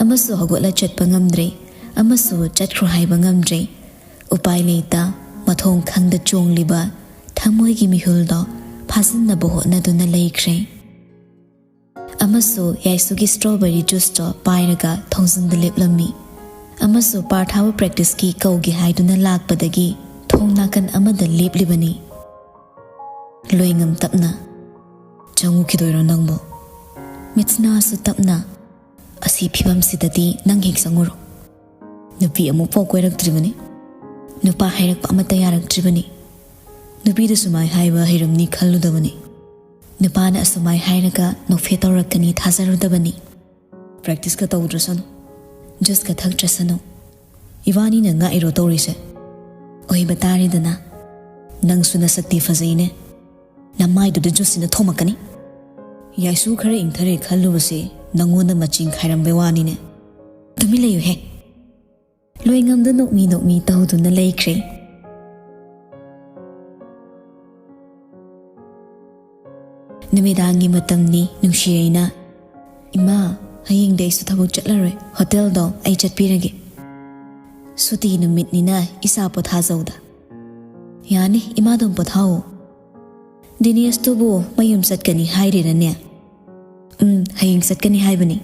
ꯑꯃꯁꯨ ꯍꯧꯒꯠꯂ ꯆꯠꯄ ꯉꯝꯗ꯭ꯔꯦ, ꯑꯃꯁꯨ ꯆꯠꯈ꯭ꯔꯣ ꯍꯥꯏꯕ ꯉꯝꯗ꯭ꯔꯦ꯫ ꯎꯄꯥꯏ ꯂꯩꯇ ꯃꯊꯣꯡ ꯈꯪꯗ ꯆꯣꯡꯂꯤꯕ ꯊꯃꯣꯏꯒꯤ ꯃꯤꯍꯨꯜꯗꯣ ꯐꯥꯖꯤꯟꯅꯕ ꯍꯣꯠꯅꯗꯨꯅ ꯂꯩꯈ꯭ꯔꯦ꯫ ꯑꯃꯁꯨ ꯌꯥꯏꯁꯨꯒꯤ strawberry juiceꯇꯣ ꯄꯥꯏꯔꯒ ꯊꯣꯡꯖꯤꯟꯗ ꯂꯦꯞꯂꯝꯃꯤ꯫ ꯑꯃꯁꯨ ꯄꯥꯔꯊꯥꯕꯨ practiceꯀꯤ ꯀꯧꯒꯦ ꯍꯥꯏꯗꯨꯅ ꯂꯥꯛꯄꯗꯒꯤ ꯊꯣꯡ ꯅꯥꯀꯟ ꯑꯃꯗ ꯂꯦꯞꯂꯤꯕꯅꯤ꯫ ꯂꯣꯏꯉꯝ ꯇꯞꯅ, "ꯆꯪꯉꯨꯈꯤꯗꯣꯏꯔꯣ ꯅꯪꯕꯨ?" ꯃꯤꯠꯁꯅꯥꯁꯨ ꯇꯞꯅ, "ꯑꯁꯤ ꯐꯤꯕꯝꯁꯤꯗꯗꯤ ꯅꯪ ꯍꯦꯛ ꯆꯪꯉꯨꯔꯣ꯫ ꯅꯨꯄꯤ ꯑꯃꯨꯛꯐꯥꯎ ꯀꯣꯏꯔꯛꯇ꯭ꯔꯤꯕꯅꯤ꯫ ꯅꯨꯄꯥ ꯍꯥꯏꯔꯛꯄ ꯑꯃꯠꯇ ꯌꯥꯔꯛꯇ꯭ꯔꯤꯕꯅꯤ꯫ ꯅꯨꯄꯤꯗ ꯁꯨꯃꯥꯏ ꯍꯥꯏꯕ ꯍꯩꯔꯝꯅꯤ ꯈꯜꯂꯨꯗꯕꯅꯤ꯫ ꯅꯨꯄꯥꯅ ꯑꯁꯨꯃꯥꯏ ꯍꯥꯏꯔꯒ ꯅꯣꯛꯐꯦ ꯇꯧꯔꯛꯀꯅꯤ ꯊꯥꯖꯔꯨꯗꯕꯅꯤ꯫ Practiceꯀ ꯇꯧꯗ꯭ꯔꯁꯅꯨ, juiceꯀ ꯊꯛꯇ꯭ꯔꯁꯅꯨ꯫ ꯏꯕꯥꯅꯤꯅ ꯉꯥꯛꯏꯔꯣ ꯇꯧꯔꯤꯁꯦ? ꯑꯣꯏꯕ ꯇꯥꯔꯦꯗꯅ꯫ ꯅꯪꯁꯨ ꯅꯁꯛꯇꯤ ꯐꯖꯩꯅꯦ꯫ ꯅꯃꯥꯏꯗꯨꯗ juiceꯁꯤꯅ ꯊꯣꯝꯃꯛꯀꯅꯤ꯫" ꯌꯥꯏꯁꯨ ꯈꯔ ꯏꯪꯊꯔꯦ ꯈꯜꯂꯨꯕꯁꯦ ꯅꯪꯉꯣꯟꯗ ꯃꯆꯤꯡ ꯈꯥꯏꯔꯝꯕꯩ ꯋꯥꯅꯤꯅꯦ꯫ "ꯇꯨꯃꯤꯟ ꯂꯩꯌꯨꯍꯦ꯫ ꯂꯣꯏꯉꯝꯗ ꯅꯣꯛꯃꯤ ꯅꯣꯛꯃꯤ ꯇꯧꯗꯨꯅ ꯂꯩꯈ꯭ꯔꯦ꯫ ꯅꯨꯃꯤꯗꯥꯡꯒꯤ ꯃꯇꯝꯅꯤ꯫ ꯅꯨꯡꯁꯤꯔꯩꯅ, "ꯏꯃꯥ, ꯍꯌꯦꯡꯗꯤ ꯑꯩꯁꯨ ꯊꯕꯛ ꯆꯠꯂꯔꯣꯏ, ꯍꯣꯇꯦꯜꯗꯣ ꯑꯩ ꯆꯠꯄꯤꯔꯒꯦ꯫ ꯁꯨꯇꯤ ꯅꯨꯃꯤꯠꯅꯤꯅ ꯏꯆꯥ ꯄꯣꯊꯥꯖꯧꯗ꯫" "ꯌꯥꯅꯤ, ꯏꯃꯥ ꯑꯗꯨꯝ ꯄꯣꯊꯥꯑꯣ꯫ ꯗꯤꯅꯦꯁꯇꯨꯕꯨ ꯃꯌꯨꯝ ꯆꯠꯀꯅꯤ ꯍꯥꯏꯔꯤꯔꯅꯦ?" "ꯎꯝ, ꯍꯌꯦꯡ ꯆꯠꯀꯅꯤ ꯍꯥꯏꯕꯅꯤ꯫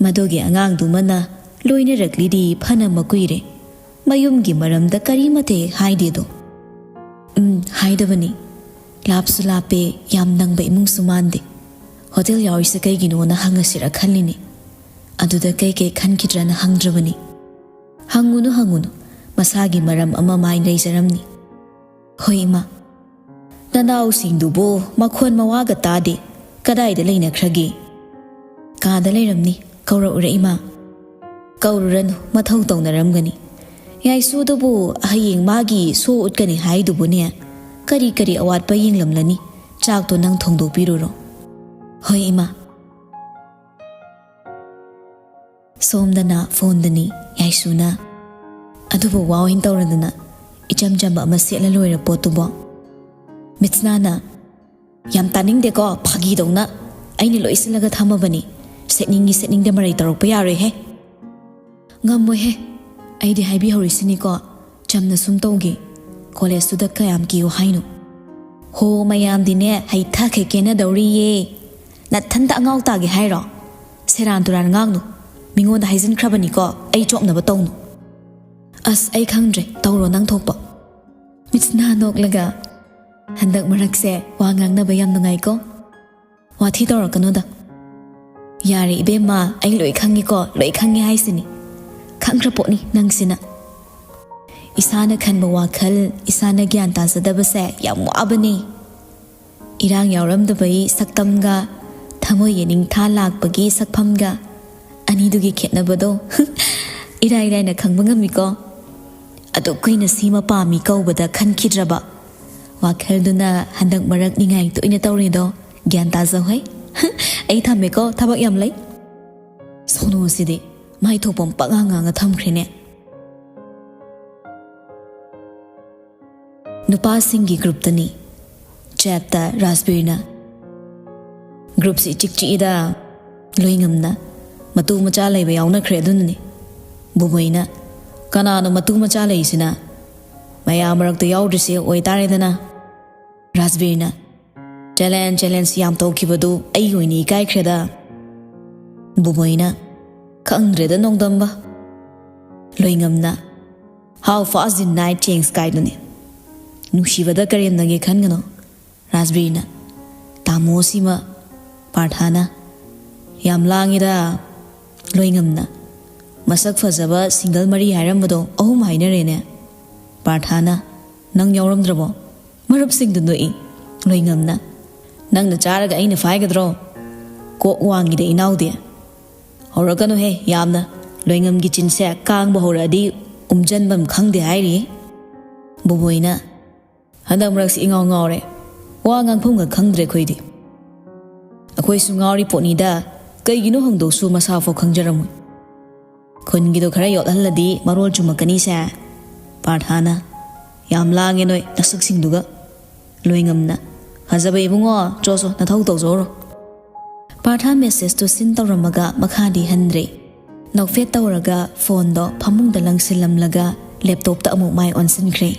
ꯃꯗꯨꯒꯤ ꯑꯉꯥꯡꯗꯨꯃꯅ ꯂꯣꯏꯅꯔꯛꯂꯤꯗꯤ ꯐꯅ ꯃꯀꯨꯏꯔꯦ꯫ ꯃꯌꯨꯝꯒꯤ ꯃꯔꯝꯗ ꯀꯔꯤꯃꯠꯇ ꯍꯦꯛ ꯍꯥꯏꯗꯦꯗꯣ꯫" "ꯎꯝ, ꯍꯥꯏꯗꯕꯅꯤ꯫ ꯂꯥꯞꯁꯨ ꯂꯥꯞꯄꯦ, ꯌꯥꯝ ꯅꯪꯕ ꯏꯃꯨꯡꯁꯨ ꯃꯥꯟꯗꯦ꯫ ꯍꯣꯇꯦꯜ ꯌꯥꯎꯔꯤꯁꯦ ꯀꯩꯒꯤꯅꯣꯅ ꯍꯪꯉꯁꯤꯔ ꯈꯜꯂꯤꯅꯤ꯫ ꯑꯗꯨꯗ ꯀꯩꯀꯩ ꯈꯟꯈꯤꯗ꯭ꯔꯅ ꯍꯪꯗ꯭ꯔꯕꯅꯤ꯫" "ꯍꯪꯉꯨꯅꯨ, ꯍꯪꯉꯨꯅꯨ꯫ ꯃꯁꯥꯒꯤ ꯃꯔꯝ ꯑꯃ ꯃꯥꯏ ꯂꯩꯖꯔꯝꯅꯤ꯫" "ꯍꯣꯏ, ꯏꯃꯥ꯫" "ꯅꯅꯥꯎꯁꯤꯡꯗꯨꯕꯨ ꯃꯈꯣꯟ ꯃꯋꯥꯒ ꯇꯥꯗꯦ꯫ ꯀꯗꯥꯏꯗ ꯂꯩꯅꯈ꯭ꯔꯒꯦ?" "ꯀꯥꯗ ꯂꯩꯔꯝꯅꯤ꯫ ꯀꯧꯔꯛꯎꯔ, ꯏꯃꯥ?" "ꯀꯧꯔꯨꯔꯅꯨ, ꯃꯊꯧ ꯇꯧꯅꯔꯝꯒꯅꯤ꯫ ꯌꯥꯏꯁꯨꯗꯨꯕꯨ ꯍꯌꯦꯡ ꯃꯥꯒꯤ ꯁꯣ ꯎꯠꯀꯅꯤ ꯍꯥꯏꯗꯨꯕꯨꯅꯦ, ꯀꯔꯤ ꯀꯔꯤ ꯑꯋꯥꯠꯄ ꯌꯦꯡꯂꯝꯂꯅꯤ꯫ ꯆꯥꯛꯇꯣ ꯅꯪ ꯊꯣꯡꯗꯣꯛꯄꯤꯔꯨꯔꯣ꯫" "ꯍꯣꯏ, ꯏꯃꯥ꯫" ꯁꯣꯝꯗꯅ ꯐꯣꯟꯗꯅꯤ꯫ ꯌꯥꯏꯁꯨꯅ, "ꯑꯗꯨꯕꯨ ꯋꯥ ꯑꯣꯏꯅ ꯇꯧꯔꯗꯅ, ꯏꯆꯝ ꯆꯝꯕ ꯑꯃ ꯁꯦꯠꯂ ꯂꯣꯏꯔ ꯄꯣꯠꯇꯨꯕꯣ?" ꯃꯤꯠꯁꯅꯥꯅ, "ꯌꯥꯝ ꯇꯥꯅꯤꯡꯗꯦꯀꯣ, ꯐꯥꯒꯤꯗꯧꯅ꯫ ꯑꯩꯅ ꯂꯣꯏ ꯁꯤꯜꯂꯒ ꯊꯝꯃꯕꯅꯤ꯫ ꯁꯦꯠꯅꯤꯡꯉꯤ ꯁꯦꯠꯅꯤꯡꯗꯦ ꯃꯔꯩ ꯇꯧꯔꯛꯄ ꯌꯥꯔꯣꯏꯍꯦ꯫" "ꯉꯝꯃꯣꯏꯍꯦ꯫ ꯑꯩꯗꯤ ꯍꯥꯏꯕꯤꯍꯧꯔꯤꯁꯤꯅꯤꯀꯣ, ꯆꯝꯅ ꯁꯨꯝ ꯇꯧꯒꯦ꯫ ꯀꯣꯂꯦꯖꯇꯨꯗ ꯀꯌꯥꯝ ꯀꯤꯌꯨ ꯍꯥꯏꯅꯣ?" "ꯍꯣ, ꯃꯌꯥꯝꯗꯤꯅꯦ ꯍꯩꯊꯥꯈꯩ ꯀꯦꯅꯗꯧꯔꯤꯌꯦ꯫ ꯅꯊꯟꯇ ꯑꯉꯥꯎ ꯇꯥꯒꯦ ꯍꯥꯏꯔꯣ? ꯁꯦꯔꯥꯟ ꯇꯨꯔꯥꯟ ꯉꯥꯡꯅꯨ꯫ ꯃꯤꯉꯣꯟꯗ ꯍꯥꯏꯖꯤꯟꯈ꯭ꯔꯕꯅꯤꯀꯣ, ꯑꯩ ꯆꯣꯞꯅꯕ ꯇꯧꯅꯨ꯫" "ꯑꯁ, ꯑꯩ ꯈꯪꯗ꯭ꯔꯦ, ꯇꯧꯔꯣ ꯅꯪ ꯊꯣꯛꯄ꯫" ꯃꯤꯠꯁꯅꯥ ꯅꯣꯛꯂꯒ, "ꯍꯟꯗꯛ ꯃꯔꯛꯁꯦ ꯋꯥ ꯉꯥꯡꯅꯕ ꯌꯥꯝ ꯅꯨꯡꯉꯥꯏꯀꯣ꯫ ꯋꯥꯊꯤ ꯇꯧꯔꯛꯀꯅꯨꯗ꯫" "ꯌꯥꯔꯦ ꯏꯕꯦꯝꯃ, ꯑꯩ ꯂꯣꯏ ꯈꯪꯉꯤꯀꯣ, ꯂꯣꯏ ꯈꯪꯉꯤ ꯍꯥꯏꯁꯤꯅꯤ꯫ ꯈꯪꯈ꯭ꯔ ꯄꯣꯠꯅꯤ ꯅꯪꯁꯤꯅ꯫" ꯏꯁꯥꯅ ꯈꯟꯕ ꯋꯥꯈꯜ, ꯏꯁꯥꯅ ꯒ꯭ꯌꯥꯟ ꯇꯥꯖꯗꯕꯁꯦ ꯌꯥꯝ ꯋꯥꯕꯅꯤ꯫ ꯏꯔꯥꯡ ꯌꯥꯎꯔꯝꯗꯕꯒꯤ ꯁꯛꯇꯝꯒ ꯊꯃꯣꯏ ꯌꯦꯅꯤꯡꯊꯥ ꯂꯥꯛꯄꯒꯤ ꯁꯛꯐꯝꯒ ꯑꯅꯤꯗꯨꯒꯤ ꯈꯦꯠꯅꯕꯗꯣ ꯏꯔꯥꯏ ꯂꯥꯏꯅ ꯈꯪꯕ ꯉꯝꯃꯤꯀꯣ꯫ ꯑꯗꯨꯛ ꯀꯨꯏꯅ ꯁꯤꯃ ꯄꯥꯝꯃꯤ ꯀꯧꯕꯗ ꯈꯟꯈꯤꯗ꯭ꯔꯕ ꯋꯥꯈꯜꯗꯨꯅ ꯍꯟꯗꯛ ꯃꯔꯛ ꯅꯤꯡꯉꯥꯏ ꯇꯣꯏꯅ ꯇꯧꯔꯤꯗꯣ ꯒ꯭ꯌꯥꯟ ꯇꯥꯖꯧ ꯍꯩ꯫ ꯑꯩ ꯊꯝꯃꯦꯀꯣ, ꯊꯕꯛ ꯌꯥꯝ ꯂꯩ꯫ ꯁꯣꯅꯨꯁꯤꯗꯤ ꯃꯥꯏ ꯊꯣꯛꯄ ꯄꯉꯥꯡ ꯉꯥꯡꯉ ꯊꯝꯈ꯭ꯔꯦꯅꯦ꯫ ꯅꯨꯄꯥꯁꯤꯡꯒꯤ ꯒ꯭ꯔꯨꯞꯇꯅꯤ꯫ ꯆꯦꯠꯇ ꯔꯥꯖꯕꯤꯔꯅ, "ꯒ꯭ꯔꯨꯞꯁꯤ ꯏꯆꯤꯛ ꯆꯤꯛꯏꯗ꯫ ꯂꯣꯏꯉꯝꯅ, "ꯃꯇꯨ ꯃꯆꯥ ꯂꯩꯕ ꯌꯥꯎꯅꯈ꯭ꯔꯦ ꯑꯗꯨꯅꯅꯤ꯫" ꯕꯨꯕꯣꯏꯅ, "ꯀꯅꯥꯅꯣ ꯃꯇꯨ ꯃꯆꯥ ꯂꯩꯁꯤꯅ? ꯃꯌꯥꯝ ꯃꯔꯛꯇ ꯌꯥꯎꯗ꯭ꯔꯤꯁꯦ ꯑꯣꯏꯇꯥꯔꯦꯗꯅ꯫" ꯔꯥꯖꯕꯤꯔꯅ, "ꯆꯦꯂꯦꯟ ꯆꯦꯂꯦꯟꯖ ꯌꯥꯝ ꯇꯧꯈꯤꯕꯗꯨ ꯑꯩ ꯑꯣꯏꯅ ꯏꯀꯥꯏꯈ꯭ꯔꯦꯗ꯫" ꯕꯨꯕꯣꯏꯅ, "ꯈꯪꯗ꯭ꯔꯦꯗ ꯅꯣꯡꯗꯝꯕ꯫" ꯂꯣꯏꯉꯝꯅ, "How fast the night change" ꯀꯥꯏꯗꯨꯅꯤ꯫ ꯅꯨꯡꯁꯤꯕꯗ ꯀꯔꯦꯝꯅꯒꯦ ꯈꯟꯒꯅꯣ꯫ ꯔꯥꯖꯕꯤꯔꯅ, "ꯇꯥꯃꯣ ꯁꯤꯃ꯫" ꯄꯥꯔꯊꯥꯅ, "ꯌꯥꯝ ꯂꯥꯡꯉꯤꯗ꯫" ꯂꯣꯏꯉꯝꯅ, "ꯃꯁꯛ ꯐꯖꯕ ꯁꯤꯡꯒꯜ ꯃꯔꯤ ꯍꯥꯏꯔꯝꯕꯗꯣ ꯑꯍꯨꯝ ꯍꯥꯏꯅꯔꯦꯅꯦ꯫" ꯄꯥꯔꯊꯥꯅ, "ꯅꯪ ꯌꯥꯎꯔꯝꯗ꯭ꯔꯕꯣ?" ꯃꯔꯨꯞꯁꯤꯡꯗꯨ ꯅꯣꯛꯏ꯫ ꯂꯣꯏꯉꯝꯅ, "ꯅꯪꯅ ꯆꯥꯔꯒ ꯑꯩꯅ ꯐꯥꯏꯒꯗ꯭ꯔꯣ? ꯀꯣꯛ ꯋꯥꯡꯉꯤꯗ ꯏꯅꯥꯎꯗꯤ꯫" "ꯍꯧꯔꯛꯀꯅꯨꯍꯦ ꯌꯥꯝꯅ꯫ ꯂꯣꯏꯉꯝꯒꯤ ꯆꯤꯟꯁꯦ ꯀꯥꯡꯕ ꯍꯧꯔꯛꯑꯗꯤ ꯎꯝꯖꯟꯕꯝ ꯈꯪꯗꯦ ꯍꯥꯏꯔꯤ꯫" ꯕꯣꯕꯣꯏꯅ, "ꯍꯟꯗꯛ ꯃꯔꯛꯁꯤ ꯏꯉꯥꯎ ꯉꯥꯎꯔꯦ꯫ ꯋꯥ ꯉꯥꯡꯐꯝꯒ ꯈꯪꯗ꯭ꯔꯦ ꯑꯩꯈꯣꯏꯗꯤ꯫" "ꯑꯩꯈꯣꯏꯁꯨ ꯉꯥꯎꯔꯤ ꯄꯣꯠꯅꯤꯗ꯫ ꯀꯩꯒꯤꯅꯣ ꯍꯪꯗꯣꯛꯁꯨ ꯃꯁꯥꯐꯥꯎ ꯈꯪꯖꯔꯝꯃꯣꯏ꯫ ꯈꯨꯟꯒꯤꯗꯣ ꯈꯔ ꯌꯣꯠꯍꯜꯂꯗꯤ ꯃꯔꯣꯜ ꯆꯨꯝꯃꯛꯀꯅꯤꯁꯦ꯫" ꯄꯥꯔꯊꯥꯅ, "ꯌꯥꯝ ꯂꯥꯡꯉꯦ ꯅꯣꯏ ꯅꯁꯛꯁꯤꯡꯗꯨꯒ꯫" ꯂꯣꯏꯉꯝꯅ, "ꯐꯖꯕ ꯏꯕꯨꯡꯉꯣ, ꯆꯣ ꯆꯣ ꯅꯊꯧ ꯇꯧꯖꯧꯔꯣ꯫" ꯄꯥꯔꯊꯥ ꯃꯦꯁꯦꯖꯇꯨ ꯁꯤꯟ ꯇꯧꯔꯝꯃꯒ ꯃꯈꯥꯗꯤ ꯍꯟꯗ꯭ꯔꯦ꯫ ꯅꯣꯛꯐꯦꯠ ꯇꯧꯔꯒ ꯐꯣꯟꯗꯣ ꯐꯃꯨꯡꯗ ꯂꯪꯁꯤꯜꯂꯝꯂꯒ ꯂꯦꯞꯇꯣꯞꯇ ꯑꯃꯨꯛ ꯃꯥꯏ ꯑꯣꯟꯁꯤꯟꯈ꯭ꯔꯦ꯫